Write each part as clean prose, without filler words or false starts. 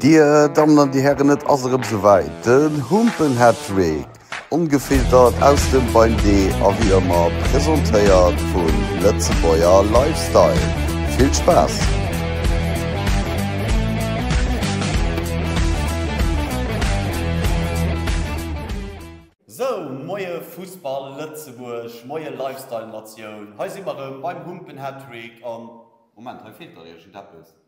Dir Dammen an Dir Hären, et ass erëm souwäit, den Humpen-Hattrick, ongefiltert aus dem Beim D a wéi ëmmer presentéiert vu Lëtzebuerger Lifestyle. Vill Spaass! Sou, moie Fussball Lëtzebuerg, moie Lifestyle Natioun, hei si mer erëm beim Humpen-Hattrick an, Moment, hei feelt dach iergendeppes.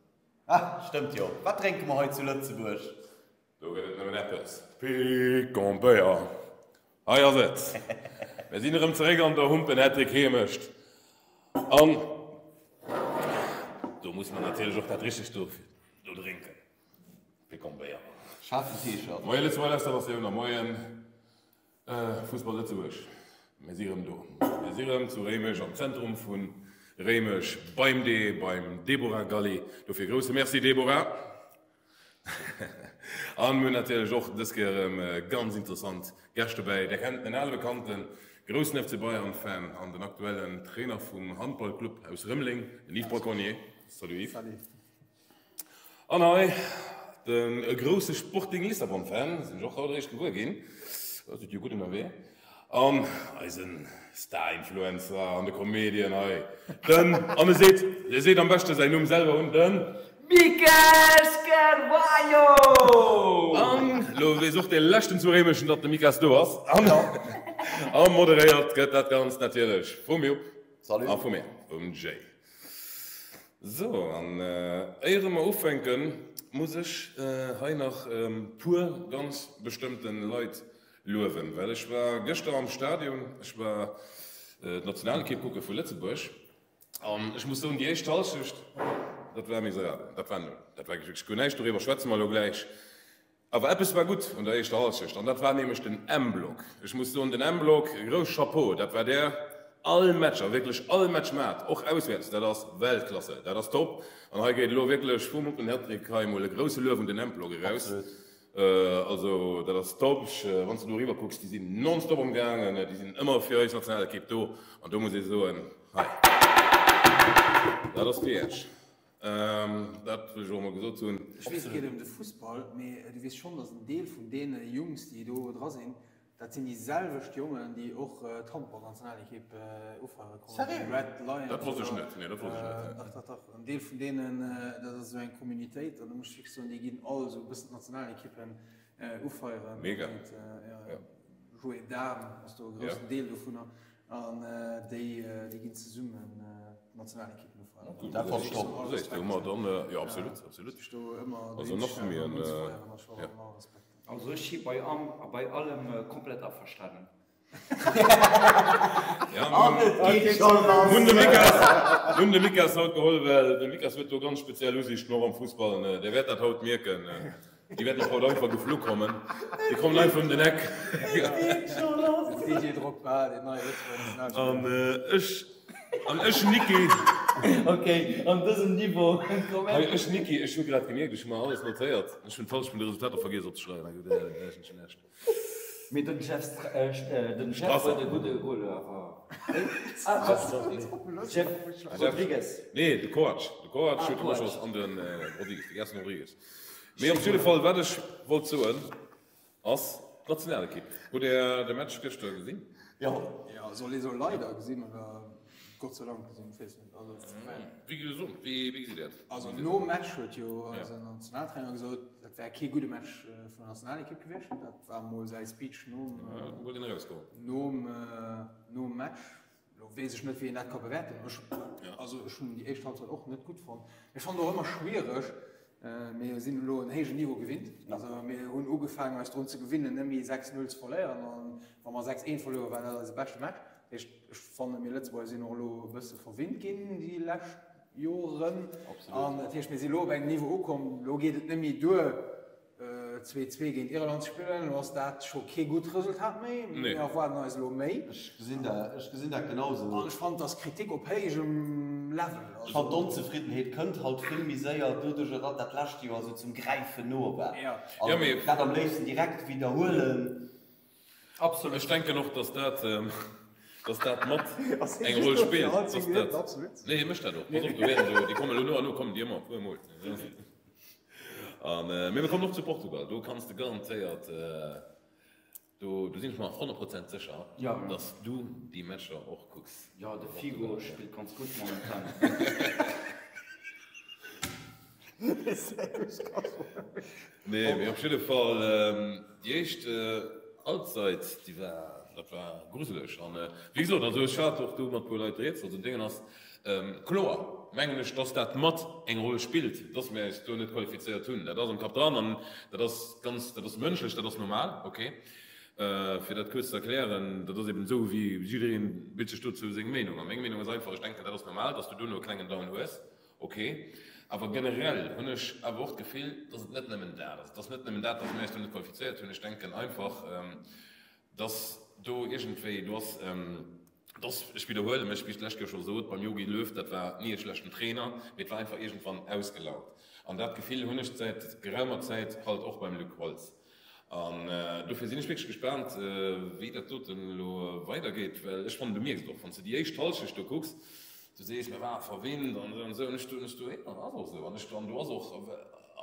Ah, stëmmt jo. Wat drénke mer hei zu Lëtzebuerg? Do gëtt et nëmmen eppes, Picon-Béier. Hei ass et. Mir sinn erëm zeréck an der Humpen-Hattrick Heemecht. An do muss mer natierlech och dat Richtegt do drénken, Picon-Béier. Schaarfen T-Shirt. Moie Lëtzebuerger Restauratioun a moien Fussball Lëtzebuerg, mir si rëm do. Mir si rëm zu Réimech, am Zentrum vu Réimech, beim D, beim Deborah Galli. Dofir grousse Merci Deborah. An mir hunn natierlech och dës Kéier erëm ganz interessant Gäscht dobäi. Där kennt en ale Bekannten, groussen FC Bayern Fan an den aktuellen Trainer vum Handballclub aus Rëmeleng, den Yves Braconnier. Salut Yves. An hei de grousse Sporting Lissabon Fan, sinn ech och haut eréischt gewuer ginn, da sidd jo gutt ënnerwee. An eisen Star-Influencer an de Comedian hei, den, an e seet, e seet am beschte säin Numm selwer un, den. Miquel Carvalho! An elo weess och dee leschten zu Réimechen, datt de Micas do ass. An a moderéiert gëtt dat Ganzt natierlech vum Jupp a vu mir, vum Jay. Sou, an éiere mer ufänken, muss ech hei nach e puer ganz bestëmmte Leit luewen, well ech war gëschter am Stadion, ech war d'Nationalekipp kucke vu Lëtzebuerg an ech muss soen, déi éischt Hallschecht, dat war miserabel, dat war null, dat war wierklech guer näischt, doriwwer schwätze mer elo gläich. Awer eppes war gutt un der éischter Hallschecht, an dat war nämlech den M-Block. Ech muss soen, den M-Block, e grouss Chapeau, dat war där all Matcher, wierklech all Match mat, och auswäerts, dat ass Weltklasse, dat ass top. An hei geet elo wierklech vum Open Hattrick hei emol e grousse Luef un den M-Block eraus. Also dat ass top. Ech, wann s de do eriwwer kucks, déi sinn nonstop am gaangen, déi sinn ëmmer fir eis Nationalekipp do. An do muss ee soen, hei, dat ass fir Iech. Dat wëll ech och emol gesot hunn. Ech weess, et geet ëm de Fussball, mee du weess schonn, datt en Deel vun deene Jungs, déi do dra sinn, dat sinn déi selwecht Jongen, déi och d'Handballnationalekipp ufeiere kommen, déi Red Lions. Dat wosst ech net. Nee, dat wosst ech net. Dach, dach, dach. En Deel vun deenen, dat ass esou eng Communitéit an do muss ech wierklech soen, déi ginn all esou e bëssen d'Nationalekippen ufeieren. Mega. Joé Dahm ass do e groussen Deel dovunner. An déi ginn zesummen d'Nationalekippen ufeieren. Dat ass top. Jo, absolut, absolut. Also nach hu mir en, jo. Also ech si bei bei allem komplett averstanen. Hunn de Micas, hunn de Micas haut geholl, well de Micas huet do ganz speziell Usiichten och am Fussball. Där wäert dat haut mierken. Déi wäerten och haut einfach geflu kommen. Déi kommen einfach ëm den Eck. Didier Drogba, deen neie Lëtzebuerger Nationalspiller. An ech, an ech Niki. Ok, an dësem Niveau. Hei, ech Niki, ech hu grad gemierkt, ech hu mer alles notéiert. Ech hunn d'Falsch vun de Resultater vergiess opzeschreiwen. Mee den Jeff den Jeff huet e gudde Goal awer. Jeff Rodrigues. Nee, de Kovac. De Kovac huet e geschoss an de Rodrigues, de Gerson Rodrigues. Mee op jidde Fall, wat ech wollt soen, ass d'Nationalekipp. Hutt Där de Match gëschter gesinn? Jo. Jo, soll ee soe leider gesinn oder Gott sei Dank gesinn, ech weess net. Also, Wéi gesot, wéi gesitt Dir dat? Also nom Match huet jo eisen Nationaltrainer gesot, dat wär kee gudde Match vun der Nationalekipp gewiescht. Dat war mol säi Speech nom, nom, nom Match. Lo weess ech net, wéi een dat ka bewäerten. Ech, also ech hunn déi éischt Halbzeit och net gutt fonnt. Ech fannen och ëmmer schwiereg, mir sinn elo en héijen Niveau gewinnt. Also mir hunn ugefaangen eis drun ze gewinnen, net méi 6, 0 ze verléieren. An wa mer 6, 1 verluer, war dat eise beschte Match. Dat heescht, ech fannen, mir Lëtzebuerger sinn och elo e bësse verwinnt ginn déi lescht Joren. An dat heescht, mir si elo op engem Niveau ukomm, elo geet et net méi duer, 2, 2 géint Irland ze spillen. Elo ass dat scho kee gutt Resultat méi. Mir erwaarden eis elo méi. Ech gesinn dat, ech gesinn dat genausou. An ech fannen, et ass Kritik op héijem Level. Ech fannen, d'Onzefriddenheet kënnt halt vill méi séier doduerjer, datt dat lescht Joer esou zum Gräifen no war. An dat am léifsten direkt widderhuelen. Absolut. Ech denken och, dass dat, dass dat mat eng Roll spillt. Dass dat, nee, hie mécht dat och. Pass op, do wäerten do, déi kommen elo no an no kommen déi ëmmer e puer Mol. An, mee mir kommen och zu Portugal, do kanns de garantéiert, do, do sinn ech mer 100 Prozent sécher, dass du déi Matcher och kucks. Jo, de Figo spillt ganz gutt momentan. Nee, mee op jidde Fall, déi éischt Halbzeit, déi war, dat war gruseleg. An wéi gesot, also ech hat och do mat e puer Leit rieds, also den Déngen ass kloer, mengen ech, dass dat mat eng Roll spillt, dass mir eis do net qualifizéiert hunn. Dat ass am Kapp dran an dat ass ganz, dat ass mënschlech, dat ass normal, ok. Fir dat kuerz ze erklären, dat ass eben esou, wéi jiddereen bilt sech dozou seng Meenung. A meng Meenung ass einfach, ech denken, dat ass normal, dass du duerno e klengen Down hues. Ok, awer generell hunn ech awer och d'Gefill, dass et net nëmmen dat ass. Et ass net nëmmen dat, dass mir eis do net qualifizéiert hunn. Ech denken einfach, dass do iergendwéi, do ass, dass, ech widderhuele mech, wéi ech d'lescht Kéier scho sot, beim Jogi Löw, dat war ni e schlechten Trainer, mee et war einfach iergendwann ausgelaugt. An dat Gefill hunn ech säit geraumer Zäit halt och beim Luc Holtz. An dofir sinn ech wierklech gespaant, wéi dat doten elo weidergeet, well ech fannen, du mierks et och, wann s de déi éischt Hallschecht do kucks, du sees, mir ware verwinnt an esou an esou, an ech do, an ech do, jo, ass och esou, an ech do, an do ass och,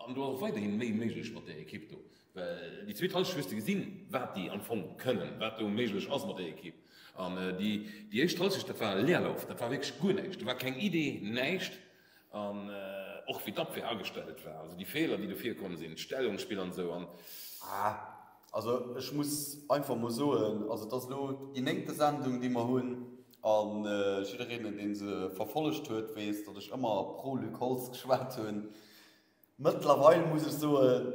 an do ass och weiderhi méi méiglech mat där Ekipp do, well déi zweet Hallschecht hues de gesinn, wat déi am Fong kënnen, wat do méiglech ass mat där Ekipp. An déi, déi éischt Hallschecht, dat war e Leerlauf, dat war wierklech guer näischt, do war keng Idee, näischt. An och wéi d'Abwehr agestellt war, also déi Feeler, déi do virkomm sinn, d'Stellungsspill an esou. An. Ah, also ech muss einfach mol soen, also et ass elo déi néngte Sendung, déi mer hunn, a jiddereen, dee se verfollegt huet, weess, datt ech ëmmer pro Luc Holtz geschwat hunn. Mëttlerweil muss ech soen,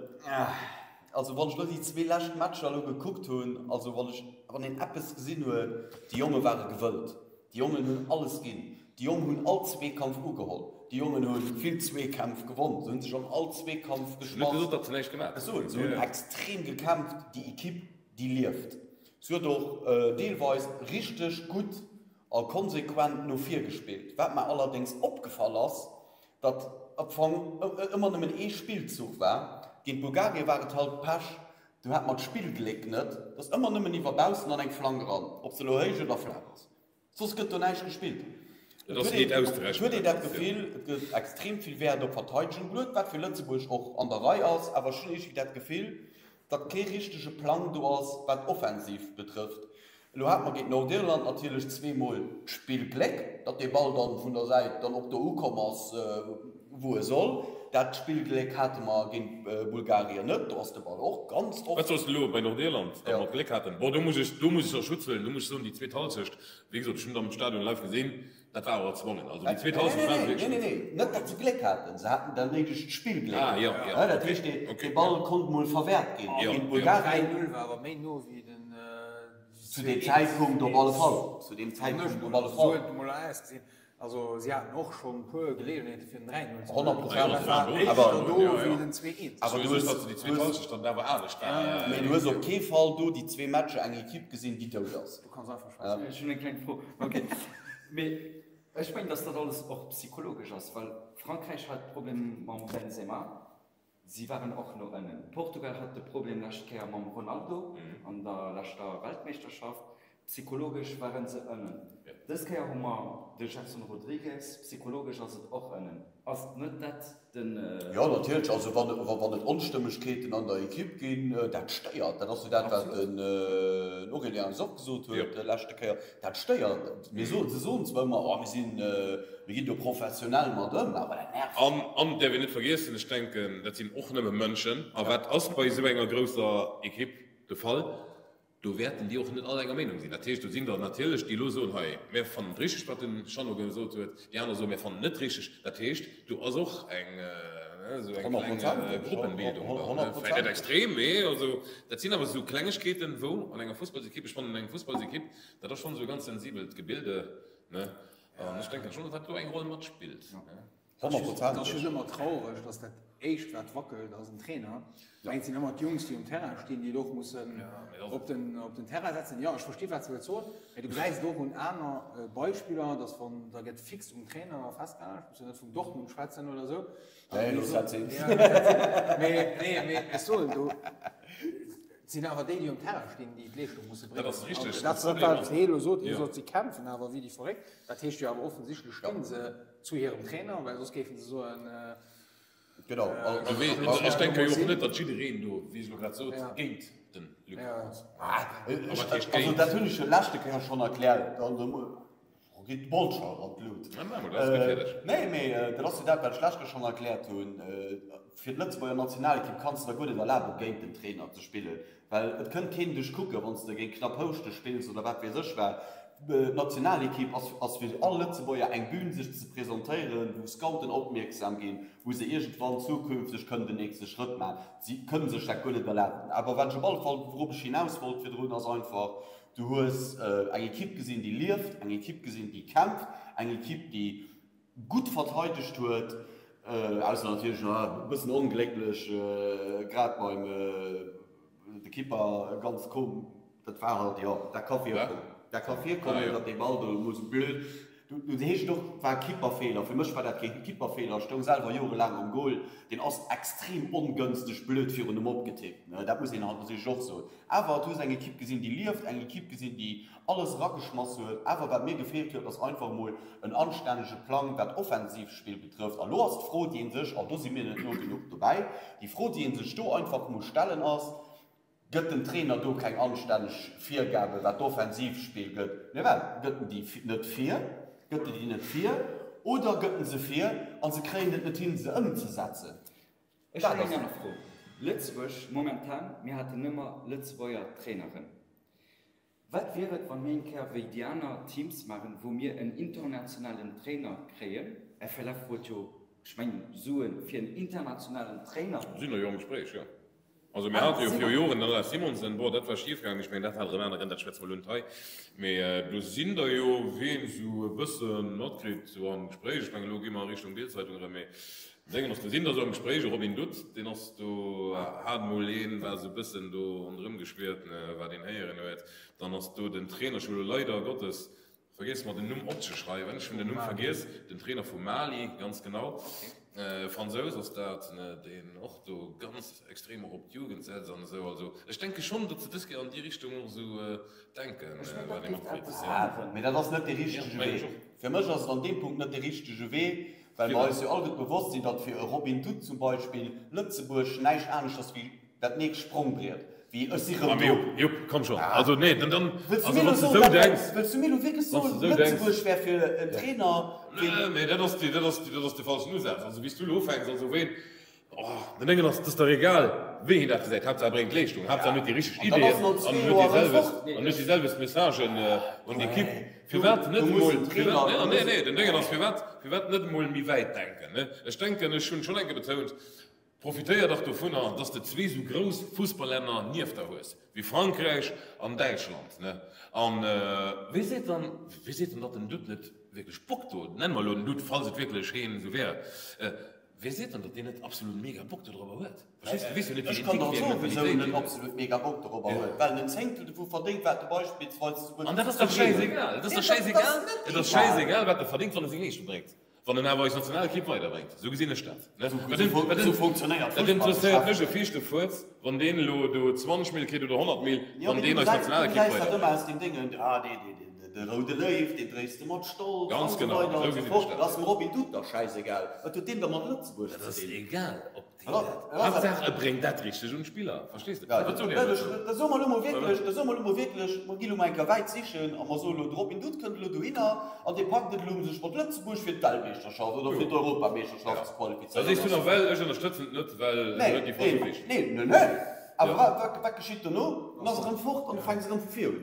also wann ech elo déi zwee lescht Matcher elo gekuckt hunn, also wann ech, wann een eppes gesinn huet, déi Jonge ware gewëllt, déi Jongen hunn alles ginn, déi Jong hunn all Zweekampf ugeholl, déi Jongen hu vill Zweekämpf gewonn, se hunn sech an all Zweekampf Ech hunn net gesot, datt se näischt gemaach hunn. Ech soen, se hunn extrem gekämpft, déi Ekipp, déi lieft. Se huet och deelweis richteg gutt a konsequent no vir gespillt. Wat mer allerdéngs opgefall ass, datt am Fong ëmmer nëmmen ee Spillzuch war. Géint Bulgarien war et halt Pech, do hat mer d'Spillgléck net, et ass ëmmer nëmmen iwwer baussen an eng Flank eran, ob se elo héich oder flaach ass, soss gëtt do näischt gespillt. Et ass net auszerechnen. Et huet een dat Gefill, et gëtt extrem vill Wäert op Verteidegung geluet, wat fir Lëtzebuerg och an der Rei ass, awer ech hunn iergendwéi dat Gefill, datt kee richtege Plang do ass, wat d'Offensiv betrëfft. Elo hate mer géint Nordirland natierlech zweemol d'Spillgléck, datt dee Ball dann vun der Säit dann och do ukomm ass, wou e soll. Dat Spillgléck hate mer géint Bulgarien net. Do ass de Ball och ganz oft. Wat soss elo bei Nordirland, datt mer d'Gléck haten? Bon, do muss ech, do muss ech a Schutz huelen, do muss ech soen, déi zweet Halschecht, wéi gesot, ech hunn et am Stadion live gesinn, Dat war awer erzwongen. Also déi zweet Halschent war se wierklech gutt. Nee, nee, nee, net datt se Gléck haten, se haten dat néidegt Spillgléck. Ah, jo, jo. Dat heescht, dee Ball konnt mol verwäert ginn. Jo, jo. 3-0 war awer méi no wéi den 2-1. Zu deem Zäitpunkt op alle Fall. Zu deem Zäitpunkt op alle Fall. Esou huet et emol ausgesinn. Also si haten och schonn e puer Geleeënheete fir den 3-0 ze maachen. 100 Dat war éischter do wéi den 2-1. Awer du hues, datt se déi zweet Halschent dann awer anescht war. Mee du hues op kee Fall do déi zwee Matcher eng Ekipp gesinn, déi dout ass. Du kanns einfach schwätzen. Ech hunn eng kleng Fro. Ok. Mee ech mengen, datt dat alles och psychologesch ass, well Frankräich hat Problem mam Benzema, si waren och no ënnen. Portugal hat de Problem lescht Kéier mam Ronaldo an der leschter Weltmeeschterschaft, psychologesch ware se ënnen. Dës Kéier hu mer de Gerson Rodrigues, psychologesch ass et och ënnen. Ass net dat den. Jo, natierlech. Also wann et Onstëmmegkeeten an der Ekipp ginn, dat stéiert. Dat ass jo dat, wat den Aurélien eis och gesot huet leschte Kéier. Dat stéiert. Mir soen, se soen zwar ëmmer, oh mir sinn, mir ginn do professionell mat ëm, awer dat nervt. An, an däerf een net vergiessen, ech denken, dat sinn och nëmme Mënschen. A wat ass bei esou enger grousser Ekipp de Fall? Do wäerten déi och net all enger Meenung sinn. Dat heescht, do sinn der natierlech, déi elo soen, hei, mir fannen et richteg, wat de Jeannot gesot huet, déi aner soen, mir fannen et net richteg. Dat heescht, do ass och eng esou eng kleng Gruppenbildung dann, vläicht net extrem, mee also dat sinn awer esou Klengegkeeten, wou an enger Fussballsekipp, ech fannen, eng Fussballsekipp, dat ass schonn esou e ganz sensibelt Gebilde, ne, an ech denken schonn, datt dat do eng Roll matspillt. Et ass just ëmmer traureg, dass dat éischt wat wackelt ass en Trainer. Mä et sinn ëmmer d'Jungs déi um Terrain stinn, déi et och mussen op den op den Terrain setzen. Jo, ech versti wat s de wëlls soen, mä du gesäis et och un aner Beispiller, dass wann da gëtt fix um Trainer festgehalen, ech muss jo net vum Dortmund schwätzen oder esou. Nee, looss dat sinn. Mee nee, mee ech soen do, et sinn awer déi déi um Terrain stinn, déi d'Leeschtung musse bréngen. Dat ass richteg. Dat ass dat wat hie elo sot, hie sot si kämpfen awer wéi déi Verréckt. Dat heescht jo awer offensichtlech sti se zu hirem Trainer, well soss géifen se soen. Genau. Ech denke jo och net, datt jiddereen do, wéi ech elo grad sot, géint de Luc ass. Also dat hunn ech jo leschte Kéier schonn erkläert. Do geet de Bolscher an d'Lut. Nee, mee dat ass jo dat, wat ech lescht Kéier schonn erkläert hunn. Fir d'Lëtzebuerger Nationalekipp kanns de der guer net erlaben, géint den Trainer ze spillen, well et kënnt keen dech kucken, wann s de géint knapp Houschte spills oder wat weess ech wat. D'Nationalekipp ass fir all Lëtzebuerger eng Bühn, sech ze presentéieren, wou Scouten opmierksam ginn, wou se iergendwann zukünfteg kënnen den nächste Schrëtt maachen. Si kënne sech dat guer net erlaben. Awer wat ech op alle Fall, wourop ech hinaus wollt virdrun, ass einfach, Du hues eng Ekipp gesinn, déi lieft, eng Ekipp gesinn, déi kämpft, eng Ekipp, déi gutt verteidegt huet, ausser natierlech e bëssen onglécklech grad beim de Kipper ganz komm. Dat war halt, jo, dat ka virkommen, dat ka virkommen, datt dee Ball do emol esou blöd, do heescht et och, et war e Kipperfeeler. Fir mech war dat kee Kipperfeeler, ech stoung selwer jorelaang am Goal, deen ass extrem ongënsteg blöd virun em opgetippt, ne, dat muss een halt natierlech och soen. Awer du hues eng Ekipp gesinn, déi lieft, eng Ekipp gesinn, déi alles erageschmass huet. Awer wat mir gefeelt huet, ass einfach emol en anstännege Plang, wat Offensivspill betrëfft. A lo ass d'Fro, déi ee sech, an do si mir net no genuch dobäi, déi Fro, déi ee sech do einfach muss stellen, ass, Gëtt den Trainer do keng anstänneg Virgabe wat d'Offensivspill gëtt? Mee well, gëtt en déi net vir? Gëtt en déi net vir oder gëtt en se vir a se kréien et net hin, se ëmzesetzen? Ech hunn eng aner Fro. Lëtzebuerg momentan, mir haten ëmmer Lëtzebuerger Traineren. Wat wier et, wann mir eng Kéier wéi déi aner Teams maachen, wou mir en internationalen Trainer kréien? FLF wollt jo, ech mengen, Suen fir en internationalen Trainer. Sinn der jo am Gespréich, jo. Also mir hate jo viru Joren den Alain Simonsen, bon, dat war schif gaangen, ech mengen, dat hat erëm aner Grënn, dat schwätze mer elo net hei, mee do sinn der jo, ween esou e bësse matkritt, esou am Gespréich, ech mengen, elo gi mer a Richtung Bild-Zeitung erëm, mee Déngen ass, do sinn der esou am Gespréich, e Robin Dutt, deen ass do, hat mol een, war esou e bëssen do ronderëm geschwiert, wat een héieren huet. Dann ass do den Trainer, ech hu lo leider Gottes vergiess mer den Numm opzeschreiwen, ech hunn den Numm vergiess, den Trainer vu Mali, ganz genau, Fransous ass dat, deen och do ganz extrem och op d'Jugend setzt an esou. Also ech denke schonn, datt se dës Kéier an déi Richtung och esou denken, wat ee matkritt. Mee dat ass net dee richtege Wee. Fir mech ass et an deem Punkt net dee richtege Wee. Well mer eis jo alleguer bewosst sinn, datt fir e Robin Dutt zum Beispill Lëtzebuerg näischt anescht ass wéi dat nächst Sprongbriet, wéi ech si rëm do. Jupp, komm schonn. Also nee, dann, dann, also wann s de esou denks. Wëlls du mir elo wierklech soen, Lëtzebuerg wär fir en Trainer wéi. Nee, mee dat ass, dat ass, dat ass de falschen Usaz. Also wéi s du elo ufänks, also ween, Oh, den Déngen ass, 't ass dach egal, wéi hien dat gesäit, Haaptsaach e bréngt Leeschtung, Haaptsaach en huet déi richteg Ideeën an en huet déi selwecht, an huet déi selwecht Messagen un d'Ekipp. Firwat net emol, firwat, nee, nee, nee, den Déngen ass, firwat, firwat net emol méi wäit denken, ne? Ech denken, ech hunn schonn eng Kéier betount, profitéier dach dovunner, dass de zwee sou grouss Fussballänner nieft der hues, wéi Frankräich an Däitschland, ne? An wee seet dann, wee seet dann, datt den Dutt net wierklech Bock do, nenne mer elo den Dutt, falls et wierklech heen esou wär, Wee seet dann, datt deen net absolut mega Bock dodrobber huet? Verstees du? Weess jo net, wéi Ech kann der soen, wisou en net absolut mega Bock dorobber huet, well en en Zéngtel dovu verdéngt, wat e beispillsweis zu An dat ass dach schäisegal! Et ass dach schäisegal, et ass schäisegal, wat e verdéngt, wann e seng Leeschtung bréngt, wann en awer eis Nationalekipp weiderbréngt. Esou gesinn ech dat. Esou funktionéiert Dat interesséiert mech e fiichte Fuerz, wann deen elo do 20 Mille kritt oder 100 Mille, wann deen eis Nationalekipp weiderbréngt. Du gesäis dat ëmmer aus deem Déngen, ah, dee, dee, dee. De roude Léiw, deen dréis de mat Stolz, an esou weider an esou fort. Dat ass dem Robin Dutt dach schäisegal. Wat huet deen da mat Lëtzebuerg ze dinn? Dat ass egal, ob deen dat. Haaptsaach e bréngt dat richteg un d'Spiller, verstees de? Wat soen ech dozou? Da soe mer elo mol wierklech, da soe mer elo mol wierklech, mer gi lo mol eng Kéier wäit sichen a mer soe lo, de Robin Dutt kënnt elo dohinner an dee packt et elo sech mat Lëtzebuerg fir d'Weltmeeschterschaft oder fir d'Europameeschterschaft ze qualifizéieren. Da sees du nach well, ech ënnerstëtzen et net, well en huet déi falsch Richtung. Nee, nee, nee. Awer wat geschitt dono? Dann ass e rëm fort an du fänks erëm vu vir un.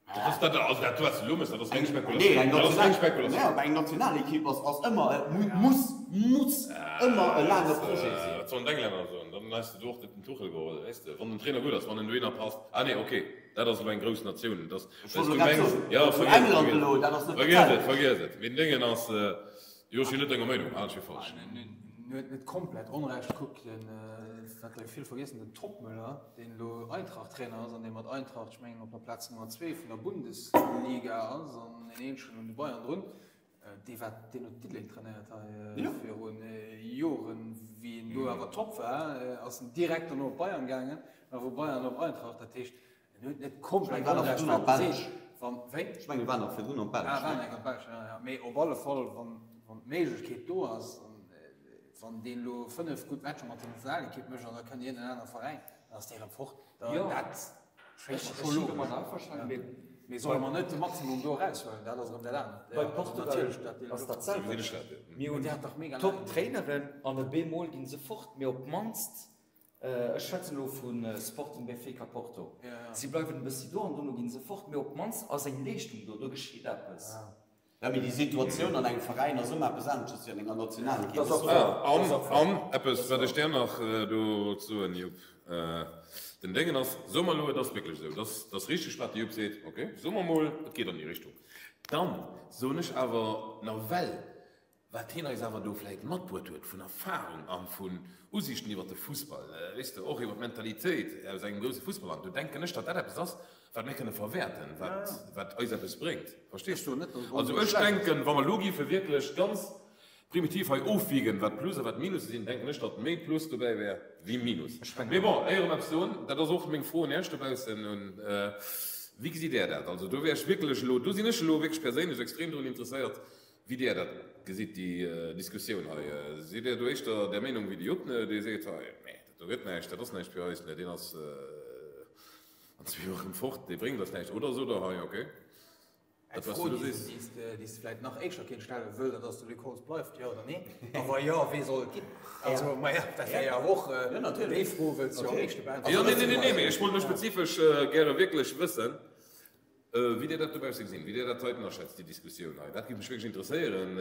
Dat ass dat, also dat wat s de elo méchs, dat ass reng Spekulatioun. Dat ass reng Spekulatioun. Nee, awer eng Nationalekipp ass, ass ëmmer, muss, muss ëmmer e laange Projet sinn. Wat sollen d'Englänner soen? Dann hues de do och den Tuchel geholl, weess de, wann den Trainer gutt ass, wann en dohinner passt. Ah nee, okay, dat ass elo eng grouss Natioun, dat ass, well s du mengs, jo, vergiess et, vergiess et, vergiess et. Mee den Déngen ass, jo, ech sinn net denger Meinung, halen ech fir falsch. En huet net komplett Onrecht, kuck den, wat der vill vergiessen, den Toppmöller, deen elo Eintracht-Trainer ass an dee mat Eintracht, ech mengen, op der Plaz Nummer 2 vun der Bundesliga ass an en Eenchen un de Bayern drun, dee war, deen huet Diddeleng trainéiert hei viru Joren, wéi en do awer top war, ass en direkt dono op Bayern gaangen a vu Bayern op Eintracht. Dat heescht, en huet net komplett Onrecht, wat e seet. Wann, wéi? Ech mengen, e war nach virdrun an d'Belsch. Ah, war nach an d'Belsch, jo, jo. Mee op alle Fall, wann, wann d'Méiglechkeet do ass, an. Wann deen elo 5 gutt Matcher mat der Nationalekipp mécht an da kënnt iergendeen anere Veräin, dann ass dee erëm fort. Dat schéngt mer scho logesch. Mee solle mer net de Maximum do eraushuelen? Dat ass erëm dat anert. Bei Portugal ass dat selwecht. Mir hunn top Traineren an op eemol gi se fort. Mee op d'mannst, ech schwätzen elo vu Sporting Benfica Porto, si bleiwen e bëssi do an dono gi se fort. Mee op d'mannst ass eng Leeschtung do, do geschitt eppes. Jo, mee déi Situatioun an engem Veräin ass ëmmer eppes anesches wéi an enger Nationalekipp. An, an eppes, wat ech där nach do wollt soen, Jupp, den Déngen ass, soe mer elo, et ass wierklech esou, dass, dass richteg, wat de Jupp seet, ok, soe mer emol, et geet an déi Richtung, dann soen ech awer nawell, Wat hien eis awer do vläit matbruet huet vun Erfahrung a vun Usiichten iwwert de Fussball, weess de, och iwwer d'Mentalitéit aus engem grousse Fussballland, do denken ech, datt dat eppes ass, wat mir kënne verwäerten, wat, wat eis eppes bréngt. Verstees de? Also ech denken, wa mer elo géife wierklech ganz primitiv hei ofwiegen, wat Plus a wat Minusse sinn, denken ech, datt méi Plus dobäi wär wéi Minus. Mee bon, éier ech eppes soen, dat ass och meng Fro un Iech dobaussen, un, Wéi gesitt Där dat? Also do wär ech wierklech elo, do sinn ech elo wierklech perséinlech extrem drun interesséiert, Wéi Dir dat gesitt, déi Diskussioun hei. Sidd Dir do éischter där Meenung wéi de Jupp, dee seet, hei, nee, dat do gëtt näischt, dat ass näischt fir eis, deen ass an zwee Joer erëm fort, dee bréngt eis näischt, oder sot Der, hei, okay, dat wat s du do sees. Eng Fro, déi s de vläicht nach éischter kéint stellen, Wëllt Der, datt de Luc Holtz bleift, jo oder nee? A wa jo, wee soll et ginn? Also, maja, dat wär jo awer och, déi Fro wëlls du jo am éischte beäntweren. Jo, nee, nee, nee, mee ech wollt elo spezifesch gäre wierklech wëssen, Wéi Dir dat dobausse gesinn, wéi Dir dat heiten aschätzt, déi Diskussioun hei, dat géif mech wierklech interesséieren,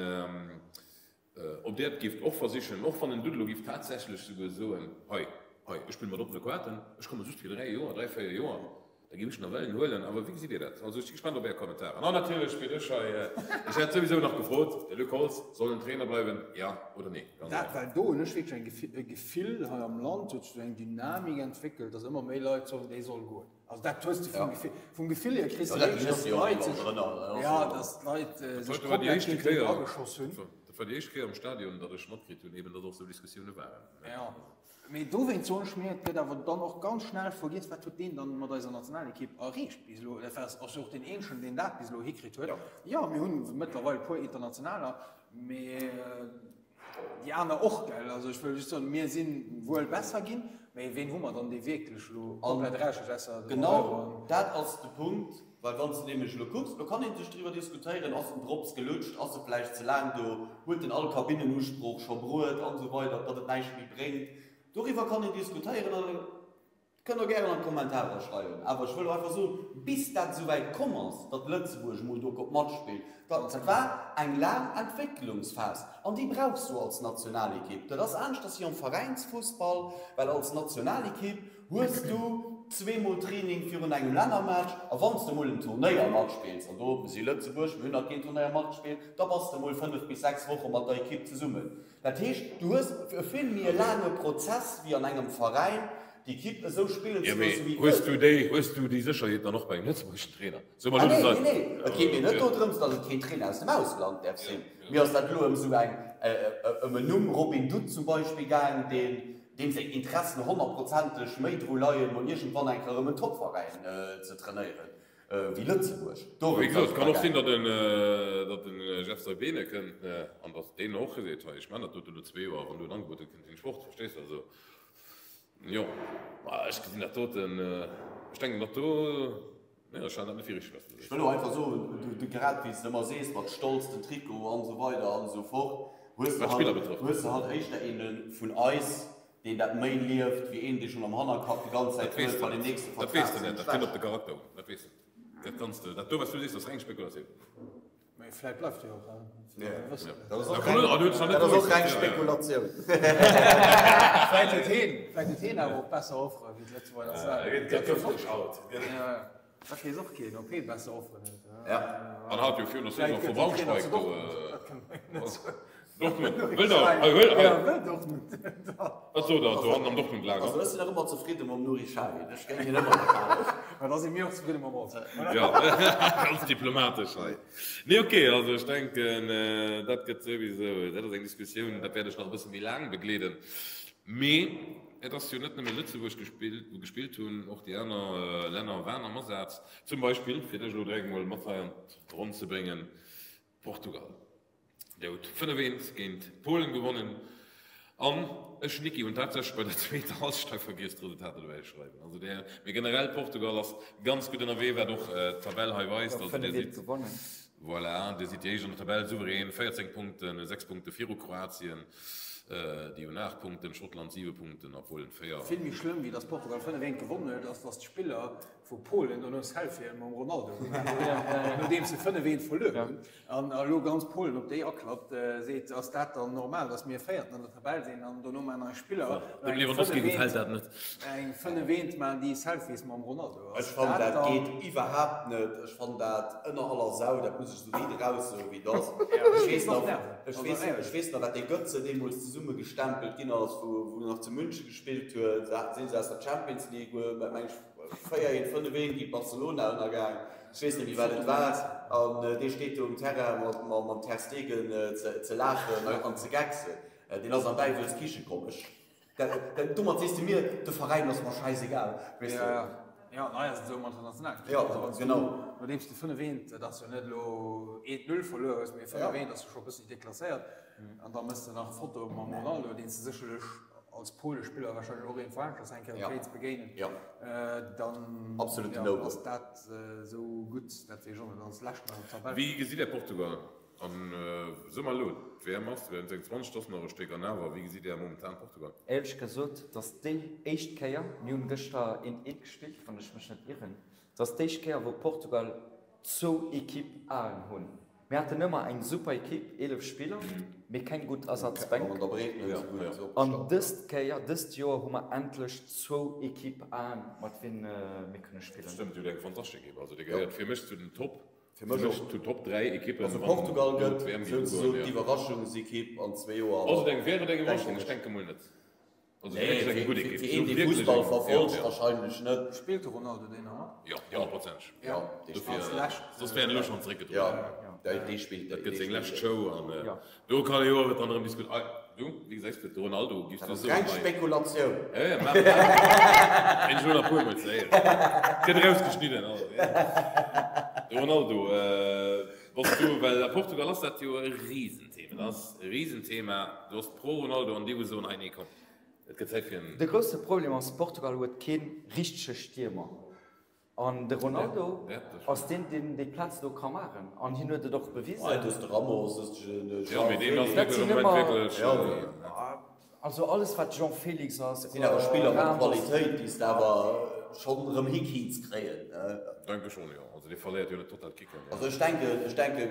ob Dir et géift och versichen, och wann en Dudd elo géif tatsächlech souguer soen, hei, hei, ech spille mat oppene Kaarten, ech komme just fir 3 Joer, 3, 4 Joer, da géif ech nawell en huelen. Awer wéi gesitt Dir dat? Also ech si gespaant op Är Kommentaren. An natierlech fir dech hei, ech hätt souwisou nach gefrot, de Luc Holtz, soll en Trainer bleiwen, jo oder nee? Ganz Dat, einfach. well do hunn ech wierklech e Gefill hei am Land, huet sech esou eng Dynamik entwéckelt, datt ëmmer méi Leit soen, dee soll goen. Also dat hues de vum Gefill, vum Gefill hier kriss de wierklech, dass d'Leit sech, ja, dass d'Leit sech komplett géint deen ageschoss hunn. Dat war déi éischt Kéier am Stadion, datt ech matkritt hunn, eben datt och esou Diskussioune waren. Ja, mee dowéinst soen ech mir, et gëtt awer dann och ganz schnell vergiess, wat huet deen dann mat eiser Nationalekipp erreecht bis elo? Dat war ass jo och deen eenzegen, deen dat bis elo hikritt huet. Jo, mir hunn mëttlerweil e puer Internationaler, mee Déi aner och, gell? Also ech wëll just soen, mir si wuel besser ginn, mee ween hu mer dann, dee wierklech elo komplett erausstecht, ausser de Genau Moreiro? dat ass de Punkt, well wann s de nämlech elo kucks, elo kann ee sech driwwer diskutéieren, ass den Drops gelutscht, ass e vläicht ze laang do, huet en all Kabinenusprooch scho bruet an esou weider, datt et näischt méi bréngt, doriwwer kann een diskutéieren an. Kënnt der gären an d'Kommentarer schreiwen, awer ech wëll och einfach soen, bis dat esouwäit komm ass, datt Lëtzebuerg emol do konnt matspillen, dat war eng laang Entwécklungsphas an déi brauchs du als Nationalekipp. Dat ass aneschters wéi am Veräinsfussball, well als Nationalekipp hues du zweemol Training virun engem Lännermatch a wann s de emol en Turnéier matspills, an do si Lëtzebuerg, mir hunn nach keen Turnéier matgespillt, da bass de emol 5 bis 6 Woche mat der Ekipp zesummen. Dat heescht, du hues e vill méi e laange Prozess wéi an engem Veräin, d'Ekipp esou spillen ze loossen, wéi et wëll. Hues du déi, hues du déi Sécherheet dann och bei engem lëtzebuergeschen Trainer? So mer Ah nee, nee, nee, et geet mir net dodrëms, datt et keen Trainer aus dem Ausland däerf sinn. Mir ass dat elo ëm esou eng, ëm en Numm, Robin Dutt zum Beispill, gaang, deen, deem seng Interessen honnertprozenteg méi dru leien, mol iergendwann eng Kéier erëm en Topveräin ze trainéieren, wéi Lëtzebuerg. Wéi gesot, et kann och sinn, datt en, datt en Jeff Saibene kënnt an datt deen och seet, hei, ech maachen dat doten elo zwee Joer, wann do en Angebot huet, kënnt hien fort, verstees de? Also. Jo, ma ech gesinn dat doten, ech denken dat do, nee, ech halen dat net fir richteg, wat s de sees. Ech wëll och einfach soen, du, grad wéi s de ëmmer sees, mat Stolz den Trikot an esou weider an esou fort, hues de halt, hues de halt éischter een vun eis, deen dat méi lieft, wéi een, dee schonn am Hannerkapp déi ganz Zäit huet, bei deem nächste Vertrag. Dat weess de net, dat kënnt op de Charakter un, dat weess de net. Dat kanns de, dat do wat s du sees, ass reng Spekulatioun. Mee vläit bleift e jo och, Dat ass och reng Spekulatioun. Vläit huet heen, vläit huet heen awer och besser Offere wéi d'Lëtzebuerger Nationalekipp. Dat weess och keen, ob hee besser Offeren huet. An hat jo virun der Saison vu Braunschweig do. Dortmund, wëll der, hei, huel, hei. Wat sot der do hannen am Dortmund-Lager? Also ech sinn nach ëmmer zefridde mam Nuri Sahin, ech géing hien ëmmer nach halen. Ma da si mir och zefridde mam Holtz. Jo, ganz diplomatesch hei. Nee, ok, also ech denken, dat gëtt souwisou, dat ass eng Diskussioun, dat wäert ech nach e bësse méi laang begleeden. Mee et ass jo net nëmme Lëtzebuerg gespillt, wou gespillt hunn, och déi aner Länner waren am Asaz. Zum Beispill, fir dech elo direkt emol mat hei an d'Ronn ze bréngen, Portugal. Dir hutt 5, 1 géint Polen gewonnen. An ech, Niki, hunn tatsächlech bei der zweeter Hallschent vergiess d'Resultater dobäi ze schreiwen. Also där, mee generell Portugal ass ganz gutt ënnerwee, wat och d'Tabell hei weist. Also dir sidd, voilà, dir sidd déi éischt an der Tabell, souverän, 14 Punkten, 6 Punkte viru Kroatien, déi hunn 8 Punkten, Schottland 7 Punkten a Polen 4. Vill méi schlëmm wéi datt Portugal 5, 1 gewonnen huet, ass datt d'Spiller vu Polen dono Selfien mam Ronaldo gemaach hunn, nodeems se 5, 1 verluer hunn. An elo ganz Polen op déi aklappt, seet, ass dat dann normal, datt mir Véierten an der Tabell sinn an dono maachen eis Spiller Dem Lewandowski gefält dat net. eng 5 eent maachen déi Selfies mam Ronaldo. Ech fannen dat geet iwwerhaapt net. Ech fannen dat ënner aller Sau. Dat muss ech esou riit eraus soen, wéi et ass. Ech weess nach, ech weess, ech weess nach, wat dee Götze deemools zesumme gestempelt ginn ass, wou wou en nach zu München gespillt huet. Da sinn se aus der Champions League, meng ech, 4 eent, 5 eent géint Barcelona ënnergaang. Ech weess net méi wat et war, an dee steet do um Terrain mam Ter Stegen ze laachen an ze gecksen. Deen ass an Däiwels Kiche komm. Ech, domat sees de mir, de Veräin ass mer schäisegal, weess de. Jo, an hei ass et esou mat der Nationalekipp. Jo, genau. Nodeems de 5 eent, dat ass jo net elo eent null verluer hues, mee 5 eent ass jo scho e bëssi deklasséiert. An da méchs de nach Fotoe mam Ronaldo, deen s de sécherlech als Pole-Spiller wahrscheinlech och iergendwou aneschters eng Kéier kéints begéinen, dann ass dat esou gutt, dat weess ech och net, als Leschten an der Tabell. Wéi gesitt Där Portugal? An soe mer elo, d'WM ass 2026, et ass nach e Stéck, an awer, wéi gesitt Där momentan Portugal? Éierlech gesot, et ass déi éischt Kéier, mir hunn gëschter eent eent gespillt, wann ech mech net irren, et ass d'éischt Kéier wou Portugal zwou Equipe Aen hunn. Mir haten ëmmer eng super Equipe, 11 Spiller, mee keng gutt Ersatzbänk. An dëst Kéier, dëst Joer hu mer endlech zwou Equipe Aen, mat ween mir kënne spillen. Stëmmt, Dir hutt eng fantastesch Equipe. Also Dir gehéiert fir mech zu den Top, fir mech zu Top 3 Equippen, Also Portugal gëtt souzesoen d'Iwwerraschungsequipe an zwee Joer. Ass et eng, wär et eng Iwwerraschung? Ech denke mol net. Also nee, fir, fir, fir een dee Fussball verfolgt wahrscheinlech net. Spillt de Ronaldo deen nach mat? Jo, honnertprozenteg. Ja, dee spillt. Soss wär en elo schonn zeréckgedroen. Ja, dee spillt. Dat gëtt seng lescht Show an do kann ee jo awer dann erëm diskutéieren. Du, wéi gesäis du et? De Ronaldo, giffs du soen? Reng Spekulatioun. Ja, ja, maach dat. Eng ech elo nach puer mol ze héieren. Gëtt erausgeschnidden. De Ronaldo, bass du, well a Portugal ass dat jo e Risenthema. Dat ass e Risenthema. Du ass pro Ronaldo an déi wou soen, hei nee komm, et gëtt Zäit fir en. De grousse Problem ass, Portugal huet kee richtege Stiermer an de Ronaldo ass deen, deen déi Plaz do ka maachen an hien huet et och bewisen. Hei, du hues de Ramos, du hues de João Félix. Dat sinn ëmmer, also alles wat João Félix ass, Dat sinn awer Spiller mat Qualitéit, déi s de awer schonn erëm hikinns kréien. Denke schonn, jo. Also dee verléiert jo net total d'Kicken. Also ech denken, ech denken,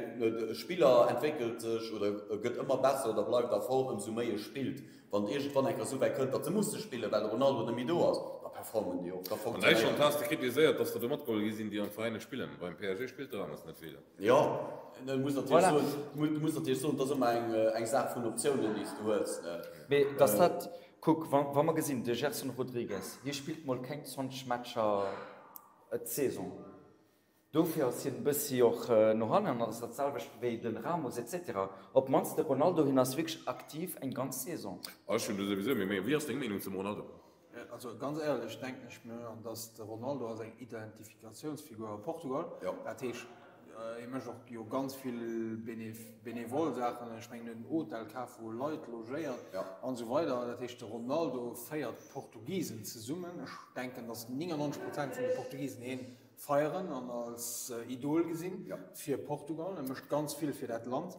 e Spiller entwéckelt sech oder gëtt ëmmer besser oder bleift a Form, ëmsou méi e spillt. Wann et iergendwann eng Kéier esou wäit kënnt, datt se musse spillen, well de Ronaldo net méi do ass, da performen déi och, da An Däitschland funktionéiert has de kritiséiert, datt der do matgeholl gi sinn, déi an Veräiner spillen. Beim PSG spillt de Ramos net vill. Jo, du muss natierlech soen, du muss natierlech soen, et ass ëmmer eng, eng Saach vun Optiounen, déi s du hues, ne. Mee datt dat, kuck, wa, wa mer gesinn, de Gerson Rodrigues, hie spillt mol keng 20 Matcher d'Saison. Dofir ass hien e bëssi och no hannen an ass dat selwecht wéi de Ramos etc. Op d'mannst de Ronaldo, hien ass wierklech aktiv eng ganz Saison. Ech hunn do souwisou meng Meenung. Wéi ass deng Meenung zum Ronaldo? Also ganz éierlech denken ech mir, dass de Ronaldo ass eng Identifikatiounsfigur a Portugal. Dat heescht, hie mécht och jo ganz vill benevol Saachen. Ech mengen, en huet en Hotel kaf, wou e Leit logéiert an esou weider. Dat heescht, de Ronaldo féiert d'Portugisen zesummen. Ech denken, dass 99 Prozent vun de Portugisen hien feieren an als Idol gesinn fir Portugal. E mécht ganz vill fir dat Land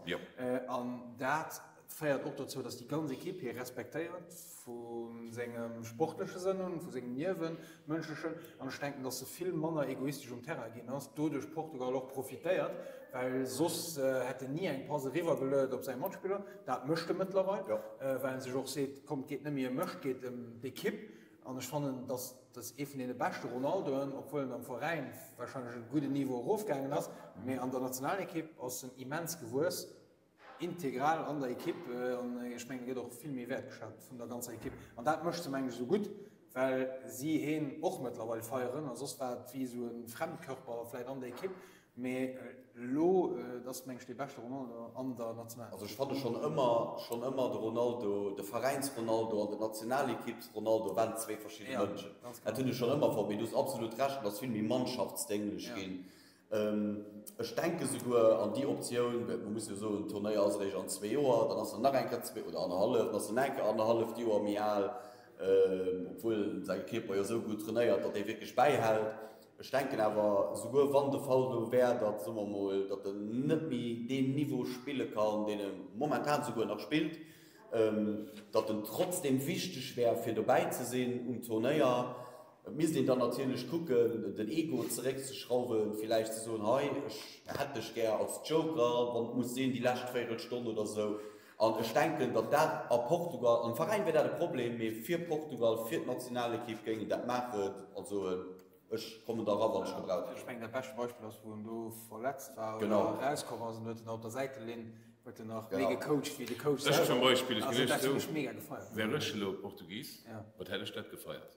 an dat féiert och dozou, datt déi ganz Ekipp hie respektéiert vu sengem sportleche Sënn un, vu sengem Niewenmënschlechen. An ech denken, datt e vill manner egoistesch um Terrain ginn ass, doduerch Portugal och profitéiert, well soss hätt en ni eng Pass eriwwergeluet op säi Matspiller. Dat mécht e mëttlerweil, well en sech och seet, komm, et geet net méi ëm mech, et geet ëm d'Ekipp. An ech fannen, dass dass ee vun deene beschte Ronaldoen, obwuel en am Veräin wahrscheinlech e gudden Niveau erofgaangen ass, mee an der Nationalekipp ass en immens gewuess, integral an der Ekipp. An ech mengen, e gëtt och vill méi wäertgeschat vun der ganzer Ekipp. An dat mécht se, mengen ech, esou gutt, well si heen och mëttlerweil feieren. A soss war et wéi esou e Fremdkörper vläicht an der Ekipp. Mee elo, et ass meng ech dee beschte Ronaldo an der Nationalekipp. Also ech fanne schonn ëmmer, schonn ëmmer de Ronaldo, de Veräinsronaldo an den Nationalekippsronaldo waren zwee verschidde Mënschen. Dat hunn ech schonn ëmmer fonnt. Mee du hues absolut Recht, en ass vill méi mannschaftsdénglech ginn. Ech denke souguer an déi Optioun, well mer musse jo soen, den Turnéier ass eréischt an zwee Joer, dann ass en nach eng Kéier zwee oder annerhallef, dann ass en nach eng Kéier annerhalleft Joer méi al, obwuel säi Kierper jo esou gutt trainéiert, datt dee wierklech bäihält. Ech denken awer, souguer wann de Fall do wär, datt, soe mer emol, datt en net méi deen Niveau spille kann, deen e momentan souguer nach spillt, datt en trotzdem wichteg wär, fir dobäi ze sinn um Turnéier. Et misst een dann natierlech kucken, den Ego zeréckzeschrauwen, villäicht ze soen, hei, ech hätt dech gär als Joker, wann et muss sinn, déi lescht Véierelstonn oder esou. An ech denken, datt dat a Portugal, am Veräin wär dat e Problem, mee fir Portugal, fir d'Nationalekipp géing en dat maachen a soen, ech kommen da era wann ech gebraucht ginn. Ech mengen, dat beschte Beispill ass, wou en do verletzt war oder erauskomm ass an huet en op der Säitelinn huet en nach méi gecoacht wéi de Coach selwer. Ech zum Beispill, ech ginn iech zou, wär ech elo Portugis, wat hätt ech dat gefeiert.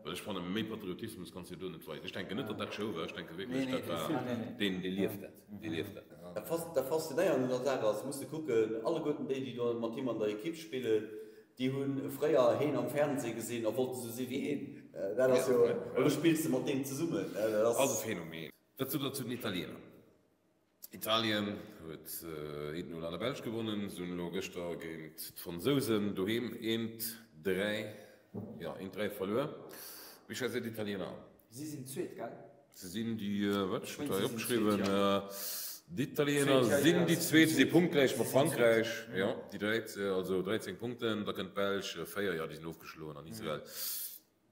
Well ech fannen, méi Patriotismus kanns de jo do net weisen. Ech denken net, datt dat Show war, ech denke wierklech, dat war, deen, dee lieft dat, dee lieft dat. Dat Faszinéierend un der Saach ass, muss de kucken, alleguerten déi, déi do mat him an der Ekipp spillen, déi hu fréier heen am Fernseh gesinn a wollte sou si wéi heen. Dat ass jo, elo spills de mat deem zesummen. Dat ass e Phänomen. Wat sot Der zu den Italiener? Italien huet 1, 0 an der Belsch gewonnen. Se hunn elo gëschter géint d'Fransousen doheem 1, 3, jo 1, 3 verluer. Wéi schätzt Dir d'Italiener an? Si sinn Zweet, gell? Se sinn déi, wat, ech hunn et hei opgeschriwwen, d'Italiener sinn déi Zweet, se si punktgläich mat Frankräich, jo déi Dréit, also 13 Punkten. Da kënnt d'Belsch, 4, jo déi sinn ofgeschloen an Israel.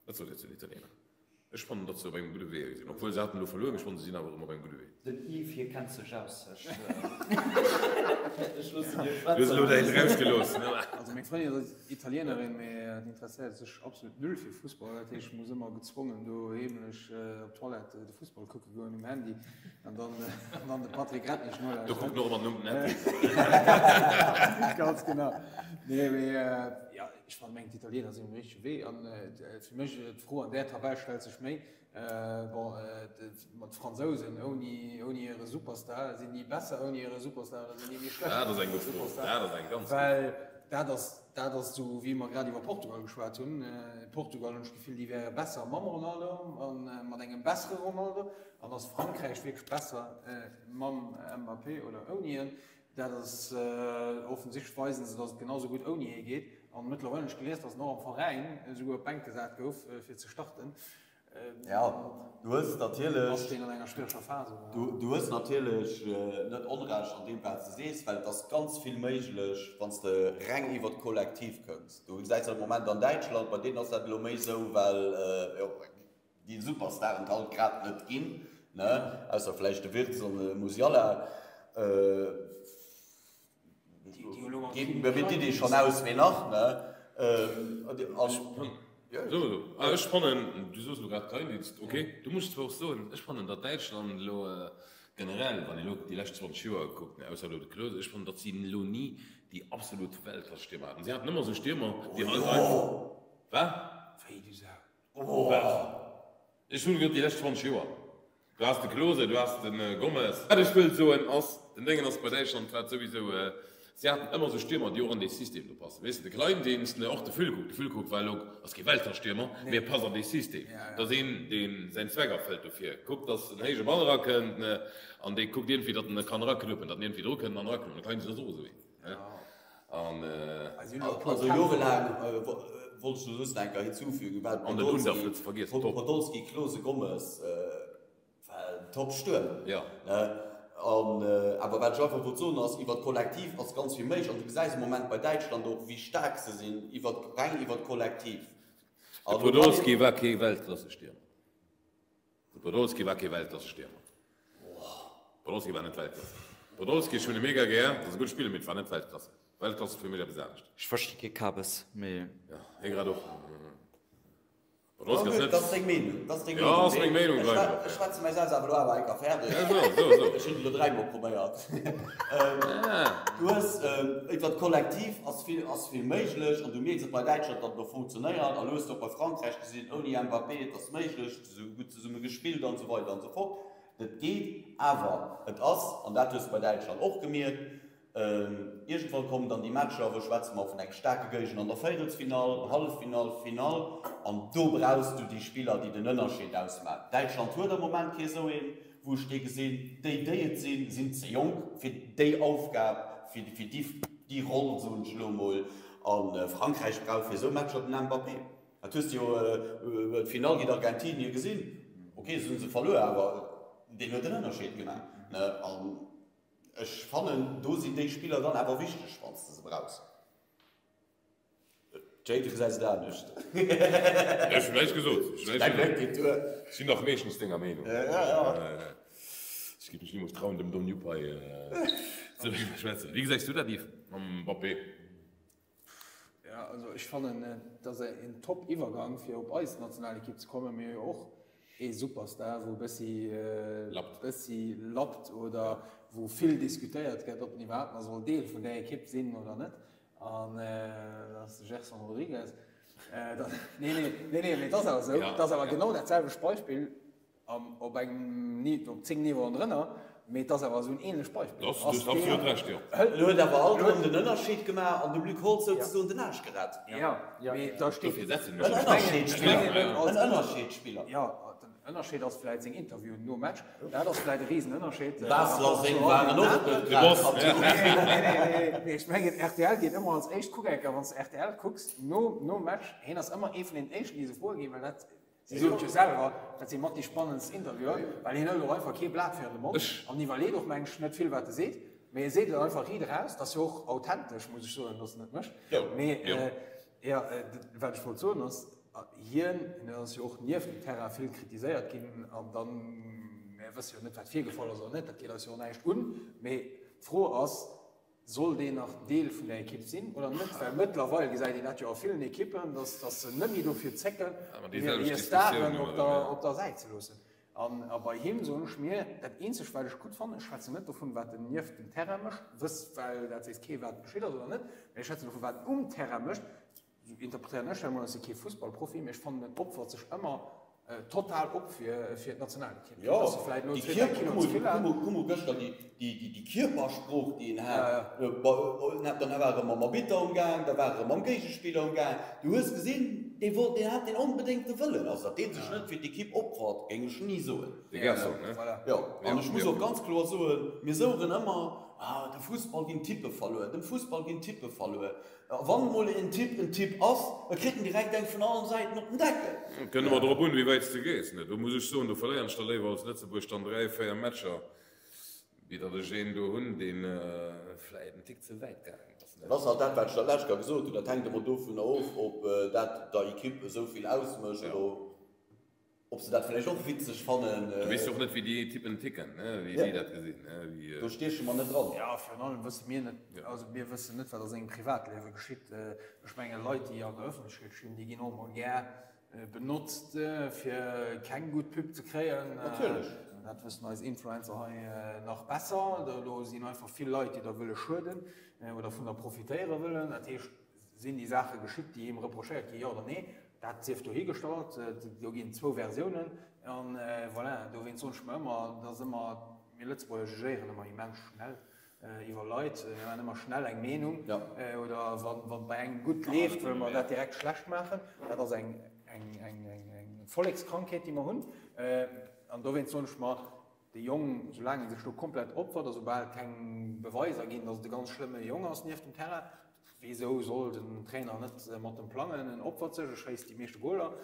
Wat sot Dir zu den Italiener? Ech fannen, datt se op engem gudde Wee sinn, obwuel se haten elo verluer, mee ech fannen, se sinn awer erëm op engem gudde Wee. Den Yves hie kennt sech aus, ech loossen hie schwätzen. Du hues elo däin erausgelooss, ne? Also meng Frëndin ass Italienerin, mee déi interesséiert sech absolut null fir Fussball. Dat heescht, ech muss ëmmer gezwongen do heemlech op d'Toilette de Fussball kucke goen um Handy an dann an dann de Patrick Grettnich nolauschteren. Do kuckt en och ëmmer nom Handy. Ganz genau. Nee, mee jo, ech fannen, mengen d'Italiener sinn um richtege Wee. An fir mech d'Fro an där Tabell stellt sech méi, bon, mat Fransousen ouni ouni hire Superstar, sinn déi besser ouni hire Superstar oder sinn déi méi schlecht Dat ass eng gutt Fro. Dat ass eng ganz gutt Fro. Well dat ass, dat ass esou wéi mer grad iwwer Portugal geschwat hunn. Portugal hunn ech d'Gefill, déi wäre besser mam Ronaldo a mat engem bessere Ronaldo. An ass Frankräich wierklech besser mam Mbappé oder ouni en? Dat ass offensichtlech weisen se, datt et genau sou gutt ouni hie geet. An mëttlerweil hunn ech gelies, datt en och am Veräin esouguer op d'Bänk gesat gouf fir ze starten. Jo, du hues natierlech. Ass deen an enger schwiereger Phas oder? Du hues natierlech net Onrecht an deem wat s de sees, well et ass ganz vill méiglech, wann s de reng iwwer d'Kollektiv kënns. Du gesäis dat am Moment an Däitschland, bei deenen ass dat elo méi esou, well jo, déi Superstaren et halt grad net ginn, ne, ausser vläicht de Wirtz an de Musiala, geet mir d'Iddi schonn aus, ween nach, ne, an. Ech fannen, du soos elo grad Kleindienst, ok, do muss ech zwar och soen, ech fannen, datt Däitschland elo generell, wann een elo déi lescht 20 Joer kuckt, ne, ausser elo de Klose, ech fannen, datt si elo ni déi absolut Weltklass-Stiermer haten. Si haten ëmmer esou Stiermer, déi halt einfach. Wat? Wéi, du Sau? Ech hunn gesot déi lescht 20 Joer. Du has de Klose, du has de Gomez. Wat ech wëll soen ass, den Déngen ass bei Däitschland war et souwisou, si haten ëmmer esou Stiermer, déi och an dee System do passen. Weess de, de Kleindienst, ne, och de Füllkrug. De Füllkrug war elo, ass kee Weltklass-Stiermer, mee e passt an dee System. Dat ass een, dee säin Zweck erfëllt dofir. Kuckt, datt en héije Ball erakënnt, ne, an dee kuckt iergendwéi, datt en e kann eraknuppen, datt en iergendwéi dru kënnt an eraknuppen. De Kleindienst ass och esou een. Also jorelaang wollt ech just eng Kéier hinzufügen, well Podolski, Klose, Gomez war top Stuerm. An awer wat ech einfach wollt soen ass, iwwer d'Kollektiv ass ganz vill méiglech an du gesäis am Moment bei Däitschland och wéi staark se sinn iwwer reng iwwer d'Kollektiv. De Podolski war kee Weltklassestiermer. De Podolski war kee Weltklassestiermer. Podolski war net Weltklasse. Podolski, ech hunn e mega gär, dat ass e gudde Spiller, mee et war net Weltklasse. Weltklasse ass fir mech eppes anescht. Ech versti kee Kabes, mee. Jo, hie grad och. Podolski ass net. Dat ass deng Meenung, dat ass deng Meenung. Jo, ass meng Meenung, bleift et och. Ech schwätze mäi Saz awer elo awer eng Kéier fäerdeg. Jo, so, so, so. Ech hunn et elo dräimol probéiert. Du hues, iwwer d'Kollektiv ass vill, ass vill méiglech an du mierks et bei Däitschland, datt et och funktionéiert. A lo hues de och bei Frankräich gesinn, ouni Mbappé, et ass méiglech. Esou gutt zesumme gespillt an esou weider an esou fort. Dat geet, awer et ass, an dat hues de bei Däitschland och gemierkt, iergendwann kommen dann déi Matcher, wou schwätze mer vun engem staarke Géigner an der Véierelsfinall, Halleffinall, Finall, an do brauchs du déi Spiller, déi den Ënnerscheed ausmaachen. Däitschland huet am Moment kee esou een. Wou ech déi gesinn, déi déi et sinn, sinn ze jonk fir déi Aufgab, fir déi déi Roll, soen ech elo emol. A Frankräich brauch fir esou Matcher den Mbappé. Dat hues de jo d'Finall géint Argentinien gesinn. Ok, se hu se verluer, awer deen huet den Ënnerscheed gemaach. An ech fannen, do sinn déi Spiller dann awer wichteg, wann s de se brauchs. Jay, du gesäis et anescht. Ech hunn näischt gesot. Däi Bléck geet duer. Ech sinn dach meeschtens denger Meenung. Ech géif mech nimools trauen, dem Don Jupp hei ze widderschwätzen. Wéi gesäis du dat, Yves, mam Mbappé? Ja, also ech fannen, et ass en top Iwwergang fir op eis Nationalekipp ze kommen. Mir hu jo och ee Superstar, wou e bëssi bëssi lappt oder wou vill diskutéiert gëtt, ob en iwwerhaapt nach soll Deel vun där Ekipp sinn oder net. An dat ass de Gerson Rodrigues. Nee, nee, nee, nee, mee et ass awer esou. Et ass awer genau dat selwecht Beispill. Op engem Niveau, op 10 Niveauen drënner, mee et ass awer esou en ähnlecht Beispill. Du hues absolut Recht, jo. Elo huet awer alt erëm den Ënnerscheed gemaach an dem Luc Holtz souzesoen den Aarsch gerett. Jo, mee da steet. Dofir setzen ech mech. En Ënnerscheedspiller. Jo, den Ënnerscheed ass vläit seng Interviewen nom Match. Dat ass vläit e Risenënnerscheed. Basler seng waren och net grad kaputt. Nee, nee, ech mengen rtl geet ëmmer als éischt Kuckecker, wann s de rtl kucks nom Match. Hien ass ëmmer ee vun den éischten, déi se froe ginn, well dat Si soen et jo selwer, dat si mat déi spannendst Interviewen, well hien hëlt och einfach kee Blat virun de Mond an iwwerleet och, meng ech, net vill, wat e seet, mee e seet et einfach riit eraus. Dat ass jo och authentesch, muss ech soen, datt en et mécht. Mee jo, wat ech wollt soen ass, hien ass jo och nieft dem Terrain vill kritiséiert ginn an dann, mir wësse jo net, wat virgefall ass oder net, dat geet eis jo och näischt un, mee d'Fro ass, Soll deen nach Deel vun der Ekipp sinn oder net? Well mëttlerweil gesäit een dat jo a villen Ekippen, dass se net méi dofir zécken, hir Staren op der Säit ze loossen. A bei him soen ech mir, dat eenzegt wat ech gutt fannen, ech schwätzen net dovun, wat en nieft dem Terrain mécht, wëss, well dat weess kee wat geschitt ass oder net, mä ech schwätzen dovun, wat en um Terrain mécht, Sou interpretéieren ech dat emol, ech si kee Fussballprofi, mee ech fannen en opfert sech ëmmer total op fir fir d'Nationalekipp. Jo, déi Kierper, kuck mol gëschter déi Kierpersprooch déi en hat, dann war e mam Arbitter umgaang, da war e mam Géigespiller umgaang, du hues gesinn, dee wollt, deen hat deen onbedéngt de Wëllen. Also datt dee sech net fir d'Ekipp opfert, géing ech ni soen. De Gerson, ne? Jo, an ech muss och ganz kloer soen, mir soueren ëmmer, ah de Fussball ginn Typpe verluer, dem Fussball ginn Typpe verluer. Wann emol en Typ en Typ ass, da kritt en direkt eng vun allen Säiten op den Deckel. Et kënnt ëmmer drop un, wéi wäit s de gees. Do muss ech soen, do verléieren ech da léiwer als Lëtzebuerg dann 3, 4 Matcher, wéi datt ech een do hunn, dee vläit en Tick ze wäit gaangen ass. Dat ass halt dat, wat ech dat lescht Joer gesot hunn. Dat hänkt ëmmer dovunner of, ob dat der Equipe esou vill ausmécht oder. Ob se dat vläicht och witzeg fannen. Du weess jo och net, wéi déi Typen ticken, wéi déi dat gesinn. Do stieche mer net dran. Jo, virun allem wësse mir net, also mir wëssen net, wat a sengem Privatliewe geschitt. Ech menge Leit, déi an der Ëffentlechkeet stinn, déi ginn och emol gär benotzt, fir keng gutt Pub ze kréien. Natierlech. Dat wëssen eis Influencer hei nach besser. Do sinn einfach vill Leit, déi der wëlle schueden oder vun der profitéiere wëllen. Dat heescht, Sinn déi Saache geschitt, déi him reprochéiert ginn, jo oder nee? Dat sief dohigestallt. Do ginn et zwou Versiounen. An voilà, dowéinst soen ech mer ëmmer, et ass ëmmer, mir Lëtzebuerger jugéieren ëmmer immens schnell iwwer Leit. Mir maachen ëmmer schnell eng Meenung. Oder wann et bei engem gutt leeft, wëlle mer dat direkt schlecht maachen. Dat ass eng Vollekskrankheet, déi mer hunn. An dowéinst soen ech mer, De Jong, soulaang en sech do komplett opfert a soubal keng Beweiser ginn, datt et e ganz schlëmme Jong ass nieft dem Terrain, wéisou soll den Trainer net mat em plangen? En opfert sech, e schéisst déi meeschte Goler.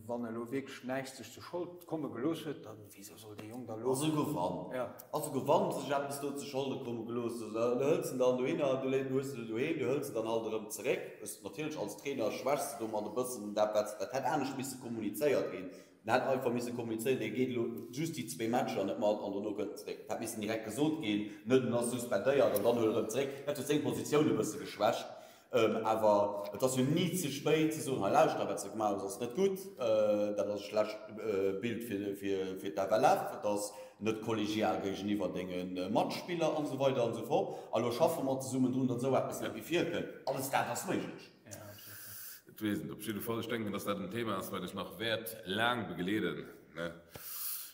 Wann e lo wierklech näischt sech zu Schold komme gelooss huet, da wéisou soll dee Jong da lo. A souguer wann, a souguer wann sech eppes do zu Scholde komme gelooss huet, du hëls en dann dohinner, du hues en doheem, du hëls en dann halt erëm zeréck. Natierlech als Trainer schwächs de domat e bëssen dat, wat, dat hätt anescht misse kommunizéiert ginn. En hätt einfach misse kommunizéieren, hie geet elo just déi zwee Matcher net mat an dono kënnt en zeréck. Et hätt missen direkt gesot ginn, net en ass suspendéiert an dann huet e rëm zeréck. Dat huet seng Positioun e bësse geschwächt. Awer et ass jo ni ze spéit ze soen, hei lauschter, wat s de gemaach hues ass net gutt, dat ass e schlecht Bild fir d'FLF, et ass net kollegial géigeniwwer denge Matspiller an esou weider an esou fort. A lo schaffe mer zesummen drun, datt esou eppes net méi virkënnt. Alles dat ass méiglech. Et weess een op jidde Fall. Ech denken, dass dat en Thema ass, wat eis nach wäert laang begleeden, ne?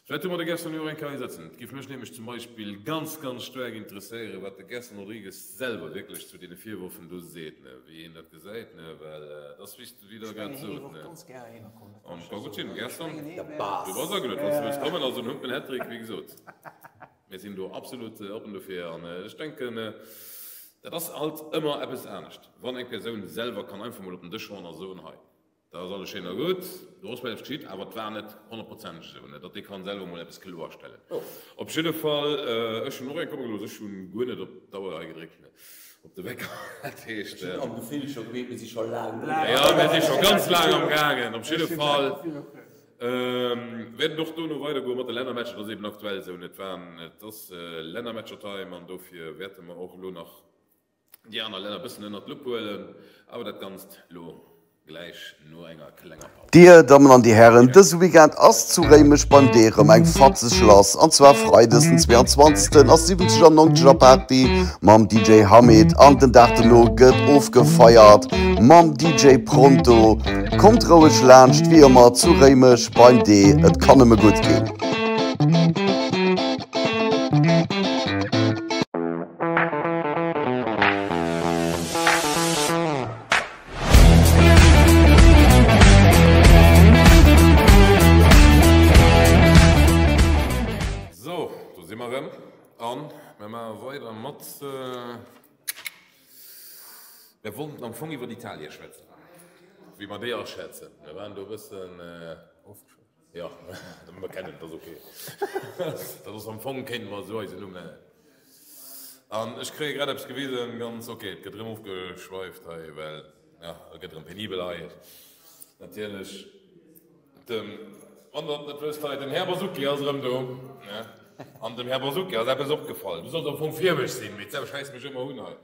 Vläit hu mer de Gerson jo och eng Kéier hei sëtzen. Et géif mech nämlech zum Beispill ganz, ganz staark interesséieren, wat de Gerson Rodrigues selwer wierklech zu deene Virwërfen do seet, ne, wéi hien dat gesäit, ne, well et ass, wéi s de Der grad sot, ne. An et ka gutt sinn, Gerson, du bass ageluet, wann s de wëlls kommen. Also den Humpen Hattrick, wéi gesot, mir sinn do absolut oppen dofir. An ech denken, dat ass alt ëmmer eppes anescht, wann eng Persoun selwer kann einfach mol op den Dësch hauen a soen, hei, Dat ass alles schéin a gutt, do ass vläicht eppes geschitt, awer et war net honnertprozenteg esou, ne, datt dee kann selwer emol eppes kloerstellen. Op jidde Fall, ech hunn och eng komme gelooss, ech hunn guer net op d'Auer hei gedréckt, ne, op de Wecker, dat heescht. Ech hunn am Gefill scho gemeet, mir si scho laang drun. Jo, mir si scho ganz laang am gaangen. Op jidde Fall wäert et och dono weidergoe mat de Lännermatcher. Et ass eben aktuell esou, ne, et waren, et ass Lännermatcher-Time an dofir wäerte mer och elo nach Déi aner Länner bëssen ënnert d'Lupp huelen, awer dat Ganzt lo gläich no enger klenger Paus. Dir Dammen an Dir Hären, dëse Weekend ass zu Réimech beim D erëm eng fatzeg lass. An zwar Freides den 22 ass 70 an 90 er Party mam DJ Hamid an den Dag dono gëtt ofgefeiert mam DJ Pronto. Kommt roueg laanscht, wéi ëmmer zu Réimech beim D, et kann nëmme gutt ginn. Sou, do si mer erëm an mir maache weider mat, mir wollten am Fong iwwer Italien schwätzen, wéi mer déi aschätzen. Mir waren do e bëssen. Jo, mer kennen, dat ass ok. Dat ass am Fong, kéinte mer esou eisen Numm nennen. An ech kréie grad eppes gewisen, ganz ok, et gëtt erëm ofgeschweift hei, well, ja, et gëtt erëm penibel hei. Natierlech, dem, wann Der et net wësst hei, den Här Basucchi ass erëm do, ne? An dem Här Basucchi ass eppes opgefall. Du solls am Fong fir mech sinn, mee d'selwecht schäisst mech ëmmer un hei.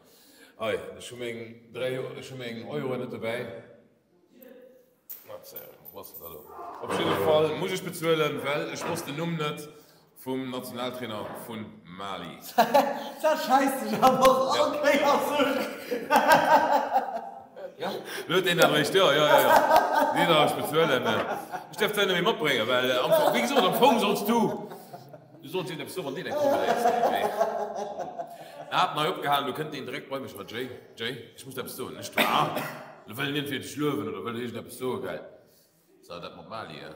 Hei, ech hu meng 3, ech hu meng Euroen net dobäi. Op jidde Fall muss ech bezuelen, well ech wosst den Numm net vum Nationaltrainer vun Mali. Dat schäisst sech awer och all Kéiers un. Lo huet deen dat eréischt, jo, jo, jo, deen darf ech bezuelen. Ech dierf d'Sendung méi matbréngen, well am Fong, wéi gesot, am Fong solls du, du solls iergendeppes soen, wann deen eng komme léisst. Mee en hat nei opgehalen, do kënnt deen direkt bei mech, Jay, Jay, ech muss der eppes soen. Ech do, ah. Lo wëll en entweder dech luewen oder wëll iergendeppes soen, gell? So, dat mat Mali, eh,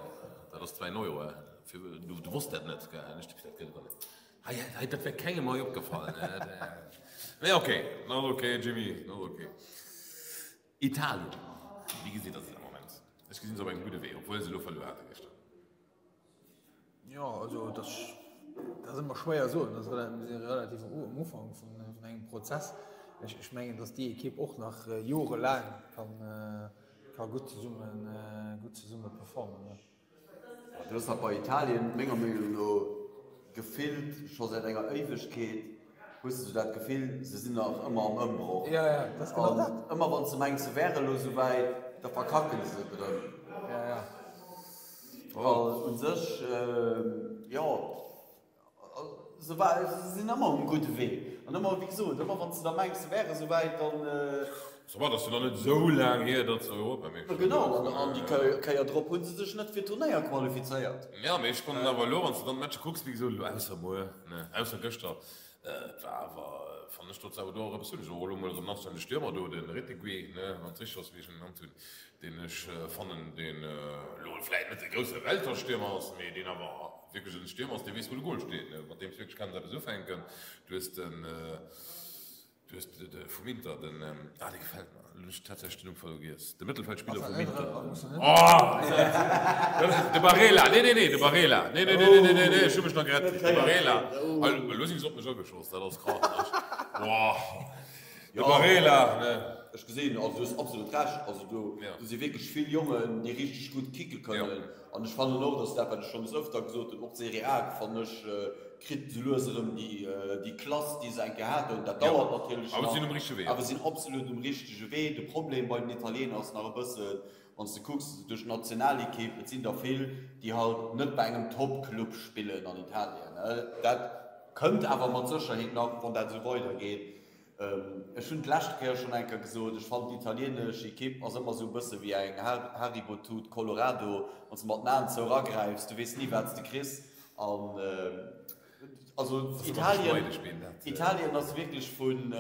dat ass zwar en Euro, eh, fir, du, du wosst dat net, gell? An ech, dat gëtt et net. Hei, hei, dat wär kengem hei opgefall, ne? Dat, mee ok, dat ass ok, Jimmy, dat ass ok. Italien, wéi gesitt Der se am Moment? Ech gesinn se op engem gudde Wee, obwuel se elo verluer hate gëschter. Jo, also dat ass ëmmer schwéier soen, dat ass mir si relativ um Ufank vun engem Prozess. Ech ech mengen, datt déi Ekipp och nach jorelaang kann ka gutt zesumme gutt zesumme performen, jo. Dat ass nach bei Italien menger Meenung no gefillt scho säit enger Éiwegkeet hues de sou dat Gefill, se sinn nach ëmmer am Ëmbroch. Ja, ja, dat ass genau dat. An ëmmer wann s de mengs se wäre lo souwäit, da verkacken se et erëm. Ja, ja. Well u sech, jo, se sinn ëmmer um gudde Wee. An ëmmer, wéi gesot, ëmmer wann s de da mengs, se wäre souwäit, dann. Ça va, et ass jo nach net esou laang hier, datt se Europameeschter goufen. Genau, an déi Kéier drop hu se sech net fir d'Turnéier qualifizéiert. Jo, mee ech fannen awer elo, wann s de dann d'Matcher kucks, wéi gesot, elo ausser muer, ne, ausser gëschter, et war awer, fannen ech, trotz awer do och eppes hunn. Ech och elo mol erëm nach de Stürmer do, de Retegui, ne, wann et richteg ass, wéi ech en genannt hunn, deen ech fannen, deen elo vläit net de grousse Weltklass-Stürmer ass, mee deen awer wierklech en Stürmer ass, dee weess, wou de Gol steet, ne, mat deem s wierklech kanns eppes ufänken. Du hues den, du hues de vum Inter, den, ah, dee gefält mer, elo hunn ech tatsächlech den Numm vergiess, de Mëttelfeldspiller vum Inter, oh, de Barella, nee, nee, nee, de Barella, nee, nee, nee, nee, nee, nee, ech hu mech nach gerett kritt, de Barella, elo sinn se op mech ageschoss, dat ass krass, wow. De Barella, ne? Ech gesinn, also du hues absolut Recht, also do do si wierklech vill Jongen, déi richteg gutt kicke kënnen. An ech fannen och, dass dat, wat ech schonn des Ëfter gesot hunn, och d'Serie A, fannen ech, kritt esou lues erëm déi déi Klass, déi se eng Kéier haten. Dat dauert natierlech nach, awer se sinn absolut um richtege Wee. De Problem bei den Italiener ass nach e bëssen, wann s de kucks duerch d'Nationalekipp, et sinn der vill, déi halt net bei engem Top-Club spillen an Italien. Dat kënnt awer mat Sécherheet nach, wann dat esou weidergeet. Ech hunn d'lescht Kéier schonn eng Kéier gesot, ech fannen d'italieenesch Ekipp ass ëmmer esou e bësse wéi eng Haribo-Tut Colorado, wann s de mat den Aen zou eragräifs, du weess ni wat s de kriss. An also Italien, Italien ass wierklech vun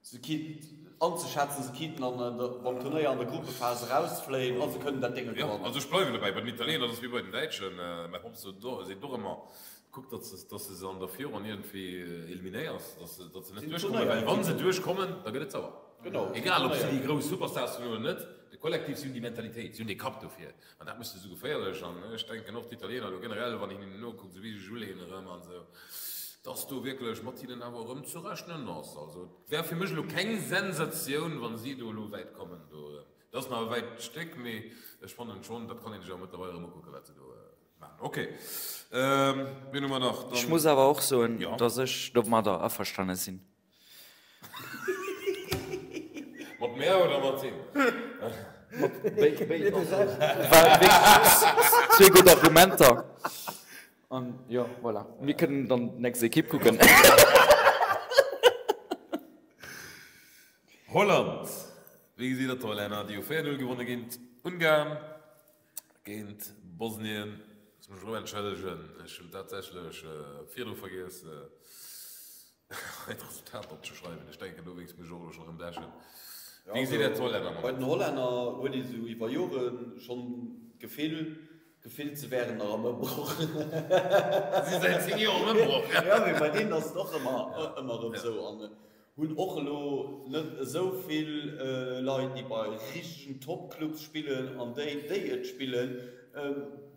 se kinnt anzeschätzen, se kinnten an der beim Turnéier an der Gruppephas erausfléien a se kënnen dat Dénge gewannen. Also ech bleiwen dobäi, bei den Italiener, dat ass wéi bei den Däitschen, mäi Papp sot seet och ëmmer, kuck datt s de se an der Virronn iergendwéi eliminéiers, datt se datt se net duerchkommen, well wa se duerchkommen, da gëtt et sauer. Egal ob si déi grouss Superstars hunn oder net, de Kollektiv, si hunn déi Mentalitéit, si hunn dee Kapp dofir. An dat mécht se esou geféierlech. An ech denken och d'Italiener elo generell, wann een hinnen nokuckt, esou wéi de Julen erëm an esou, dass do wierklech mat hinnen awer erëm ze rechnen ass. Also et wär fir mech elo keng Sensatioun, wa si do elo wäit kommen do erëm. Et ass nach e wäit Stéck, mee ech fannen schonn, dat kann ee sech awer mëttlerweil erëm ukucken, wat se do maachen. Ok, wien hu mer nach? Dann. Ech muss awer och soen, dass ech domadder averstane sinn. Mat mär oder mat him? Mat béiden. War wierklech zwee gutt Argumenter. An jo, voilà. Mir kënnen dann d'nächst Ekipp kucken. Holland, wéi gesitt der d'Hollänner, déi hu 4, 0 gewonne géint Ungarn, géint Bosnien. Muss mech elo entschëllegen, ech hunn tatsächlech virdru vergiess, hei d'Resultat opzeschreiwen. Ech denken, dowéinst muss ech och elo schonn erëm läschen. Wéi gesitt Dir d'Hollänner Bei den Hollänner huet ee sou iwwer Jore schonn d'Gefill, gefillt se wären nach am Ëmbroch. Si säit 10 Joer am Ëmbroch. Jo, mee bei deenen ass et och ëmmer ëmmer erëm esou. An hunn och elo net esou vill Leit, déi bei richtegen Top-Clubs spillen, an déi, déi et spillen,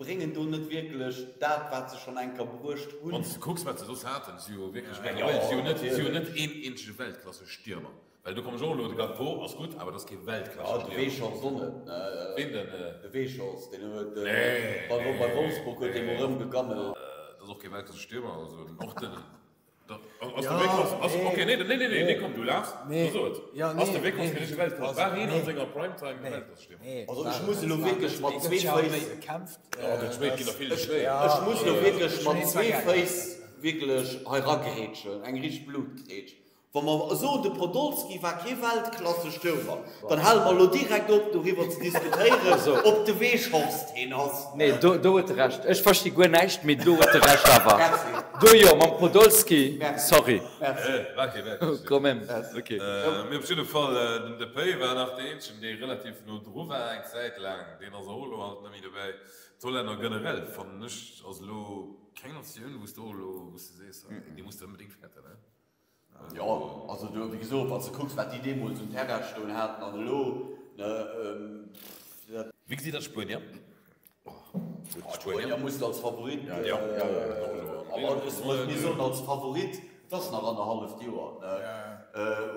bréngen do net wierklech dat, wat se schonn eng Kéier bruecht hunn. Wann s de kucks, wat se soss haten, si jo wierklech mëttlerweil, si jo net, si jo net een eenzege Weltklasse-Stiermer. Well do kommen ech och elo, de Gakpo ass gutt, awer dat ass kee Weltklasse-Stiermer. De Weghorst och net, ne? Ween denn? De Weghorst, deen huet bei Wolfsburg huet dee mol erëmgegammelt. Dat ass och kee Weltklasse-Stiermer, also och den. Ass de Weghorst, ass, ok, nee, nee, nee, nee, nee, komm, du laachs, du so et. Ass de Weghorst fir dech e Weltklasse, war hien an senger Primetime e Weltklasse-Stiermer? Also ech muss elo wierklech mat zwee Féiss. Jo, gëtt spéit, ginn der vill ze spéit. Ech muss elo wierklech mat zwee Féiss wierklech hei ragrätschen, eng richteg Blutgrätsch. Wa mer soen, de Podolski war kee Weltklasse-Stürmer, dann hale mer elo direkt op, doriwwer ze diskutéieren, ob de Weghorst een ass. Nee, do huet e Recht. Ech versti guer näischt, mee do huet e Recht awer. Do jo, mam Podolski, sorry. War kee Weltklasse-Stürmer. Quand même, ok. Mee op jidde Fall, den Depay war nach deen eenzegen, dee relativ no dru war eng Zäit laang. Deen ass och elo alt net méi dobäi. D'Hollänner generell, fannen ech, ass elo keng Natioun, wou s de och elo, wou s de sees, déi muss de onbedéngt fäerten, ne? Jo, also do, wéi gesot, wann s de kucks, wat déi deemools um Terrain stoen haten an elo, ne, dat. Wéi gesitt der d'Spuenier? D'Spuenier muss de als Favorit, awer mir soen als Favorit, et ass nach annerhalleft Joer, ne,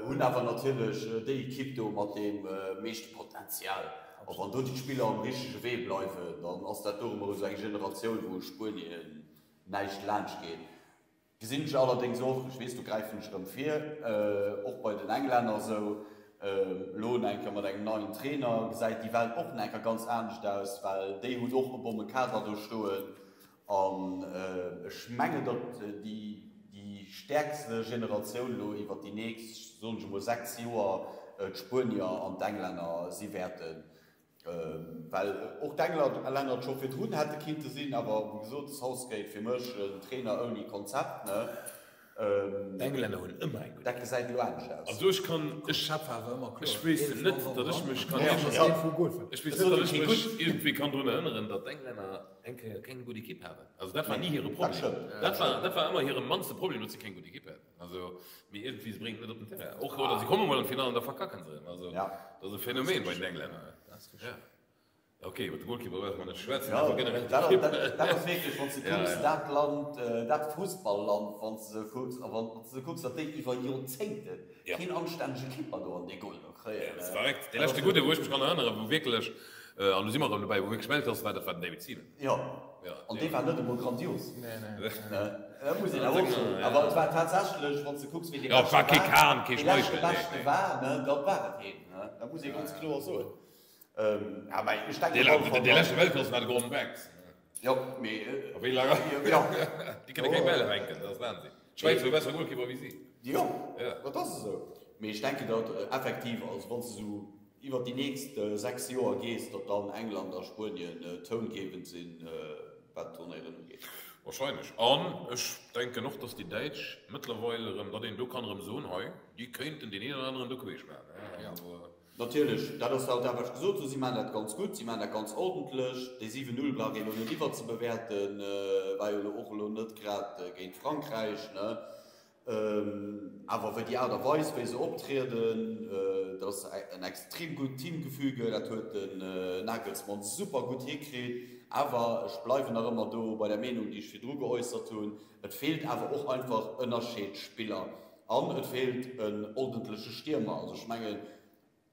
hunn awer natierlech déi Ekipp do mat deem meeschte Potenzial. A wann do déi Spiller um richtege Wee bleiwen, dann ass dat do erëm esou eng Generatioun, wou Spuenien näischt laanscht geet. Gesinn ech allerdéngs och, ech weess, do gräifen ech erëm vir, och bei den Englänner esou, elo no eng Kéier mat engem neien Trainer gesäit déi Welt och nach eng Kéier ganz anescht aus, well déi hunn och e Bommekader do stoen. An ech mengen, datt déi déi stäerkste Generatioun elo iwwert déi nächst, soen ech emol, 6 Joer d'Spuenier an d'Englänner si wäerten. Well och d'Englänner et scho virdrun hätte kinnte sinn, awer wéi gesot, de Southgate fir mech en Trainer ouni Konzept, ne? D'Englänner hunn ëmmer eng gutt Dat gesäit elo anescht aus. Also ech kann, ech, ech weess net, datt ech mech kann, ech weess net, datt ech mech iergendwéi kann drun erënneren, datt d'Englänner eng Kéier keng gutt Ekipp haten. Also dat war ni hire Problem. Dat war, dat war ëmmer hire mannste Problem, datt se keng gutt Ekipp haten. Also, mee iergendwéi, se bréngen et net op den Terrain. Och, oder se komme mol an d'Finall an da verkacken se. Also, dat ass e Phänomen bei den Englänner. Ja. Ok, iwwer de Golkeeper brauche mer net schwätzen, awer generell d'Ekipp. Dat ass wierklech, wann s de kucks, dat Land, dat Fussballland, wann s de esou kucks, a wann s de kucks, datt déi iwwer Joerzéngte keen anstännege Keeper do an dee Goal do kréien. Dat ass verréckt. Dee leschte gudde, wou ech mech kann erënneren, wou wierklech, an do si mer erëm dobäi, wou wierklech Weltklass war, dat war den David Seaman. Jo, an dee war net emol grandios. Dat muss een awer och soen. Awer et war tatsächlech, wann s de kucks, wéi dee leschte war, dee leschte beschte war, ne, da war et heen. Dat muss ee ganz kloer soen. Ja, mä ech denken op alle Fall. Dee leschte Weltklass war de Gordon Banks. Jo, mee. A wéi laang? Jo. Déi kënne keng Bäll fänken, dat ass Wahnsinn. D'Schwäiz hu besser Golkeeper wéi si. Jo, dat ass esou. Mee ech denken, datt effektiv, also wann s de esou iwwert déi nächst 6 Joer gees, datt dann England a Spuenien toungebend sinn. wat d'Turnéieren ugeet. Wahrscheinlech. An ech denken och, dass déi Däitsch mëttlerweil erëm, datt een do kann erëm soen, hei, déi kéinten deen een oder aneren do queesch maachen. Natierlech, dat ass halt dat, wat ech gesot hunn, si maachen dat ganz gutt, si maachen dat ganz ordentlech. Déi 7, 0 brauch een elo net iwwerzebewäerten, war jo elo och elo net grad géint Frankräich, ne. Awer wéi déi Aart a Weis, wéi se optrieden, dat ass en extrem gutt Teamgefüge, dat huet den Nagelsmann super gutt hikritt. Awer ech bleiwen nach ëmmer do bei der Meenung, déi ech virdru geäussert hunn, Et feelt awer och einfach Ënnerscheedspiller an et feelt en ordentleche Stiermer. Also ech mengen,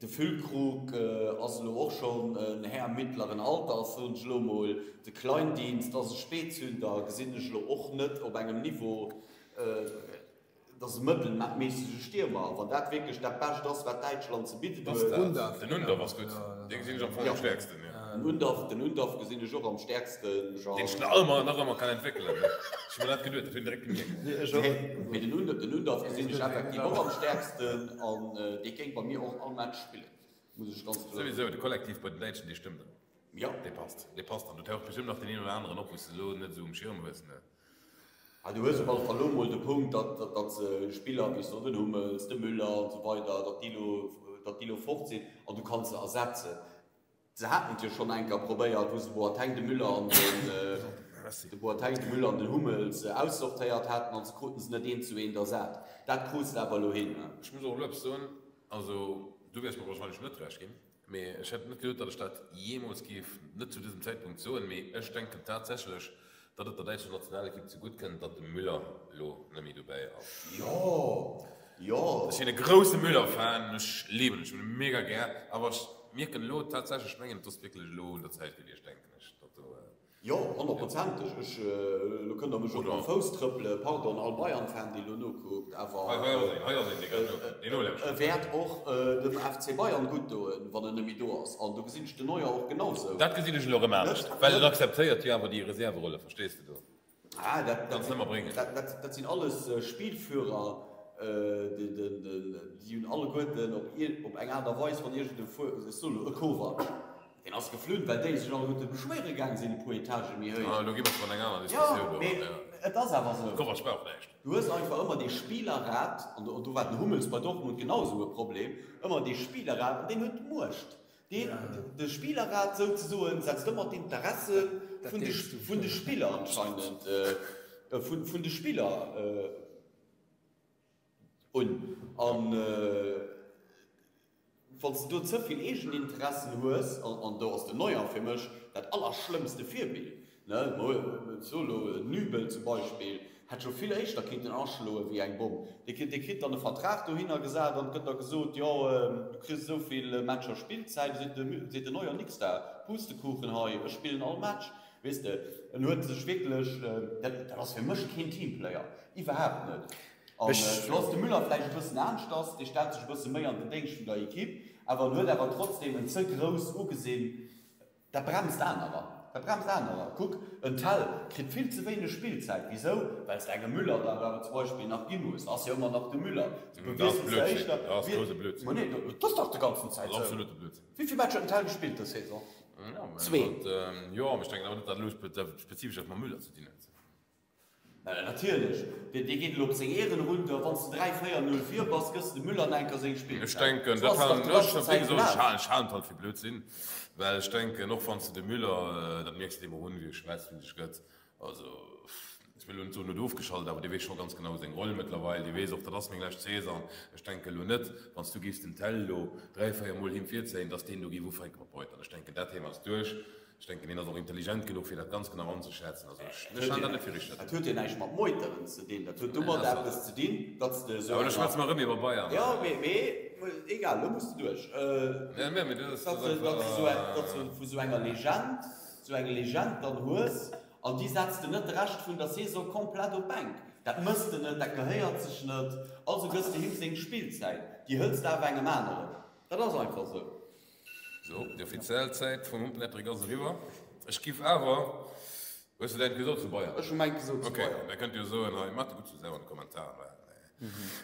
De Füllkrug ass elo och schonn en Här mittleren Alters, soen ech elo mol. De Kleindienst ass e Spätzünder, gesinn ech elo och net op engem Niveau. Et ass e mëttelméissege Stiermer. Wann dat wierklech dat Bescht ass, wat Däitschland ze bidden huet. Den Undav ass gutt, dee gesinn ech am Fong am stäerksten. Den Undav, den Undav gesinn ech och am stäerksten. Deen sech nach ëmmer, nach ëmmer kann entwéckelen. Ech hu mer dat geduet, dat hunn direkt gemierkt. Mee den Undav, den Undav gesinn ech effektiv och am stäerksten an dee kéint bei mir och all Match spillen, muss ech ganz kloer soen. Souwisou, de Kollektiv bei den Däitschen, dee stëmmt ëmmer. Jo. Dee passt, dee passt an do taucht bestëmmt nach deen een oder aneren op, wou s de elo net esou um Schirm hues, ne? Ah, du hues op alle Fall elo mol de Punkt, datt, datt se Spiller wéi s de den Hummels, de Müller an esou weider, datt déi elo, datt déi elo fort sinn an du kanns se ersetzen. Se haten et jo schonn eng Kéier probéiert, wou se Boateng, de Müller an den, de Boateng, de Müller an den Hummels aussortéiert haten an se kruten se net eent zu eent ersat. Dat krus de awer elo hin. Ech muss och elo eppes soen, also du wäers mer wahrscheinlech net Recht ginn, mee ech hätt net geduet, datt ech dat jeemools géif, net zu dësem Zäitpunkt soen, mee ech denken tatsächlech, Datt et der däitscher Nationalekipp ze gutt kënnt, datt de Müller elo net méi dobäi ass. Jo, jo. Ech sinn e grousse Müller-Fan, ech liben en, ech hunn e mega gär, awer ech mierken elo tatsächlech, ech mengen et ass wierklech elo un der Zäit gewiescht, denken ech, datt do. Jo, honnertprozenteg. Ech, elo kënnt der mech och mam Fouss trëppelen, pardon all Bayern-Fan, dee elo nokuckt, awer Hei, hei ass een, hei ass een, dee grad nokuckt, deen nolauschtert. E wäert och dem FC Bayern gutt doen, wann en net méi do ass. An do gesinn ech den Neuer och genau sou. Dat gesinn ech elo erëm anescht, well en akzeptéiert jo awer déi Reserverolle, verstees de do? Ah, dat, Kanns net mer bréngen. dat, dat, dat sinn alles Spielführer, déi hunn alleguerten op, op eng Aart a Weis, wann iergend e Fuer, ech soen elo e Kovac, deen ass geflunn, well déi sech alleguerte beschwéiere gaang sinn, e puer Etagë méi héich. Ah, elo gi mer zwar an eng aner Diskussioun do eran, jo. Mee et ass awer esou. Kovac war och näischt. Du hues einfach ëmmer dee Spielerrat, an do, do war den Hummels bei Dortmund genau esou e Problem, ëmmer dee Spielerrat, an deen huet d'Muecht. Deen, de Spielerrat souzesoen, setzt ëmmer d'Interesse vun de, vun de Spiller anscheinend, vun, vun de Spiller un. An wann s de do ze vill Eegeninteressen hues, an, an do ass den Neuer fir mech dat allerschlëmmste Virbild, Ne, ech soe lo, en Nübel zum Beispill hätt scho vill éischter kinnten aschloe wéi eng Bomm. Dee kritt, dee kritt dann e Vertrag dohinner gesat an et gëtt da gesot, jo, du kriss esou vill Matcher Spillzäit. Da seet de, seet den Neuer, Nix da, Pustekuchen hei, ech spillen all Match. Weess de, en huet sech wierklech, dat, dat ass fir mech keen Teamplayer, iwwerhaapt net. An do ass de Müller vläicht e bëssen aneschters, dee stellt sech e bësse méi an den Déngscht vun der Ekipp, awer en huet awer trotzdem en ze grouss ugesinn. Dat bremst anerer. Dat bremst anerer. Kuck, en Tell kritt vill ze wéineg Spillzäit. Wisou? Well s de engem Müller dann awer zum Beispill nach gi muss. Ass jo ëmmer nach de Müller. Dat ass Blödsinn. Dat ass grouse Blödsinn. Ma nee, dat ass dach de ganzen Zäit esou. Dat ass absolute Blödsinn. Wéi vill Matcher huet den Tell gespillt dës Saison? Zwee. Jo, mee ech denken awer net, datt dat elo spezifesch eppes mam Müller ze dinn huet. Natierlech, dee geet elo op seng Ehrenrunde. Wann s de 3, 4, 0 vir bass, gëss de dem Müller nach eng Kéier seng Spillzäit. Ech denken, dat halen ech, wéi gesot, ech halen ech halen et halt fir Blödsinn, well ech denken, och wann s de de Müller, dat mierks de deem och un, wéi e schwätzt, wéi en sech gëtt, also ech wëll elo net soen, huet ofgeschalt, awer dee weess scho ganz genau seng Roll mëttlerweil, dee weess och, dat ass meng lescht Saison. Ech denken elo net, wann s du géifs den Tell elo 3, 4 Mol him virzéien, dass deen do géif ufänke mat meuteren. Ech denken, dat Thema ass duerch. Ech denken, hien ass och intelligent genuch, fir dat ganz genau anzeschätzen. Also ech, ech halen dat net fir richteg. Dat huet jo näischt mat Meuteren ze dinn. Dat huet domat eppes ze dinn, datt s de esou enger. Awer elo schwätze mer erëm iwwer Bayern. Jo, mee, mee egal, elo muss de duerch. Nee, nee, mee dat ass, dat ass einfach. Datt s de vu sou enger Legend, sou eng Legend dann hues, an déi setz de net de Rescht vun der Saison komplett op d'Bänk. Dat mëss de net, dat gehéiert sech net. Also gëss de him seng Spillzäit. Déi hëls de awer engem aneren. Dat ass einfach esou. Sou, déi offiziell Zäit vum Humpenhattrick ass eriwwer. Ech giff awer, hues de däint gesot zu Bayern? Ech hu mäint gesot zu Bayern. Ok, da kënnt dir jo soen, hei, maacht de gutt zu selwer an de Kommentaren, well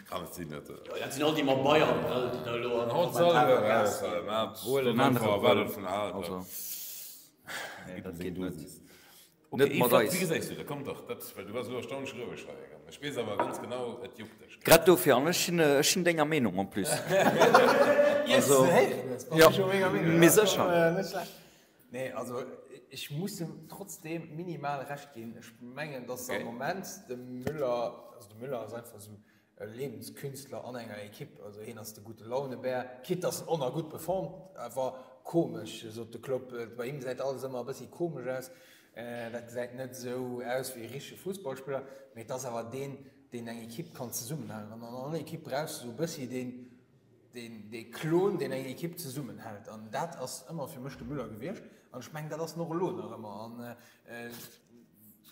kann et sinn, dat. Jo, dat sinn all déi mat Bayern-Brëll, déi da elo an de Kommentare Gas ginn. Huel en anere Brëll, also. Nee, dat geet net. Net mat eis. Wéi gesäis du dat? Komm dach, dat, well du bass elo erstaunlech roueg hei. Ech weess awer ganz genau, et juckt dech. Grad dofir, an ech sinn, ech sinn denger Meenung en plus. Also, jo, mee sécher. Net schlecht. Nee, also ech muss em trotzdeem minimal Recht ginn. Ech mengen, dass am Moment de Müller, also de Müller ass einfach esou e Lebenskünstler an enger Ekipp. Also hien ass de Gute-Laune-Bär, quitte dass en och nach gutt performt, awer komesch, sot de Klopp. Bei him gesäit alles ëmmer e bëssi komesch aus. Dat gesäit net esou aus wéi e richtege Fussballspiller, mee et ass awer deen, deen eng Ekipp kann zesummenhalen. An an all Ekipp brauchs de esou e bëssi deen, deen, dee Klon, deen eng Ekipp zesummenhält. An dat ass ëmmer fir mech de Müller gewiescht. An ech mengen, dat ass en och elo nach ëmmer. An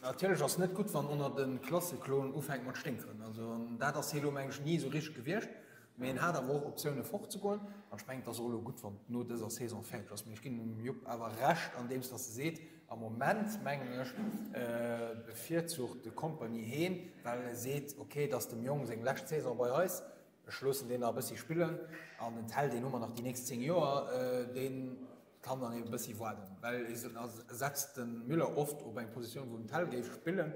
natierlech ass net gutt, wann ënner de Klasseklon ufänkt mat sténkeren. Also, an dat ass hie elo, meng ech, ni esou richteg gewiescht. Mee en hat awer och Optioune fortzegoen. An ech mengen, et ass och elo gutt, wann et no dëser Saison fäerdeg ass. Mee ech ginn dem Jupp awer Recht, andeems datt e seet, am Moment, mengen ech, bevirzucht de Kompany heen, well e seet, okay, et ass dem Jong seng lescht Saison bei eis, Ech loossen deen nach e bëssi spillen an den Tell, deen hu mer nach déi nächst 10 Joer, dee kann dann ebe bëssi waarden, well e setzt de Müller oft op eng Positioun, wou den Tell géif spillen,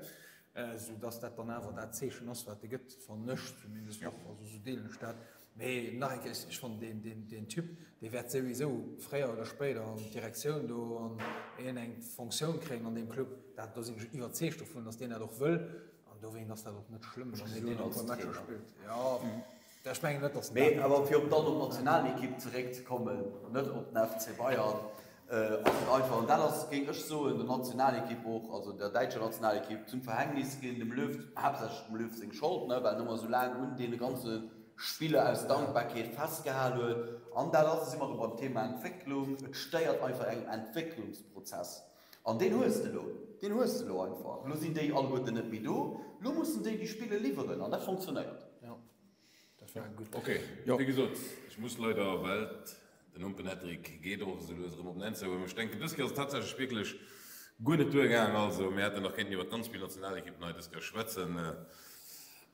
sou dass dat dann awer dat Zeechen ass, wat e gëtt, fannen ech zumindest och, also sou deelen ech dat. Mee nach eng Kéier, ech fannen deen, deen, deen Typ, dee wäert souwisou fréier oder spéider an d'Direktioun do an iergendeng Fonctioun kréien an deem Club, dat, do sinn ech iwwerzeegt dovun, dass deen dat och wëll. An dowéint ass dat och net schlëmm, wann een elo nach e puer Matcher spillt. Jo, ech mengen net, datt en Mee awer fir op dann op d'Nationalekipp zeréckzekommen, net op den FC Bayern, ass et einfach, an dat ass, géing ech soen, der Nationalekipp och, also der däitscher Nationalekipp zum Verhängnis ginn, dem Löw, haaptsächlech dem Löw seng Schold, ne, well en ëmmer esou laang un deene ganze Spiller aus Dankbarkeet festgehal huet. An dat ass, si mer erëm beim Thema Entwécklung, et stéiert einfach engem Entwécklungsprozess. An deen hues de elo. Deen hues de elo einfach. Elo sinn déi alleguerten net méi do. Elo mussen déi déi Spille liwweren an dat fonctionnéiert. Jo, dat war gutt. Ok, wéi gesot, ech muss leider, well den Humpen-Hattrick geet och esou lues erëm op den Enn zou. Ech denken, dës Kéier ass et tatsächlech wierklech guer net duergaang. Also, mir hätten nach kéinten iwwer ganz vill Nationalekippen hei dës Kéier schwätzen.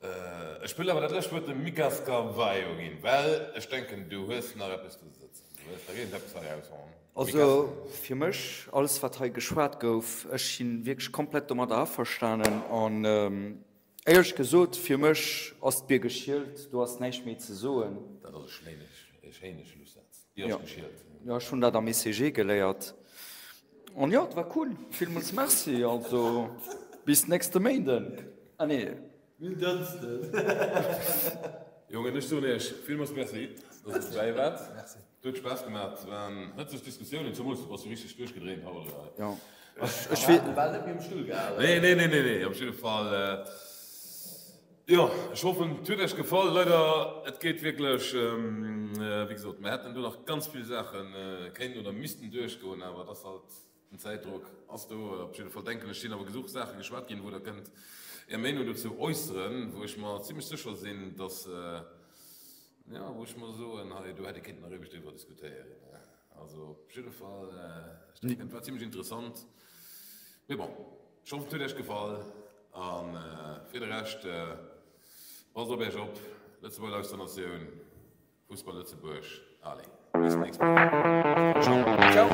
Ech wëll awer dat lescht Wuert dem Mika Scavaio ginn, well ech denken, du hues nach eppes do sëtzen. Du hues nach iergendeppes hei aushauen, Mika. Also fir mech, alles wat hei geschwat gouf, ech si wierklech komplett domadder averstanen. An éierlech gesot, fir mech ass d'Bier geschielt, do ass näischt méi ze soen. Dat ass e schéine Schlussaz. D'Bier ass geschielt. Jo, ech hunn dat am ECG geléiert. An jo, et war cool. Villmools Merci. Also bis nächste Méinden. Ah nee. Mir Dënschden. Jongen, ech soen iech villmools Merci, dass der dobäi waart. Et huet Spaass gemaach. Et waren hëtzeg Diskussiounen, zemools du bass jo richteg duerchgedréint haut hei. Jo, ech war bal net méi um Stull gehalen. Nee, nee, nee, nee, nee, op jidde Fall. Jo, ech hoffen, et huet iech gefall. Leider, et geet wierklech, wéi gesot, mir hätten do nach ganz vill Saache kéinten oder missten duerchgoen, awer et ass halt Den Zäitdrock ass do. Op jidde Fall denken ech, sinn awer gesuch Saache geschwat ginn, wou Der kënnt Är Meenung dozou äusseren, wou ech mer zimlech sécher sinn, dass, jo, wou ech mer soen, hei do hätt ee kéinten nach ewech driwwer diskutéieren. Also op jidde Fall, ech denken, et war zimlech interessant. Mee bon, ech hoffen, et huet Iech gefall. A fir de Rescht, passt op Iech op, Lëtzebuerger Lifestyle Natioun. Fussball Lëtzebuerg, allez, bis d'nächst Woch. Ciao. Ciao.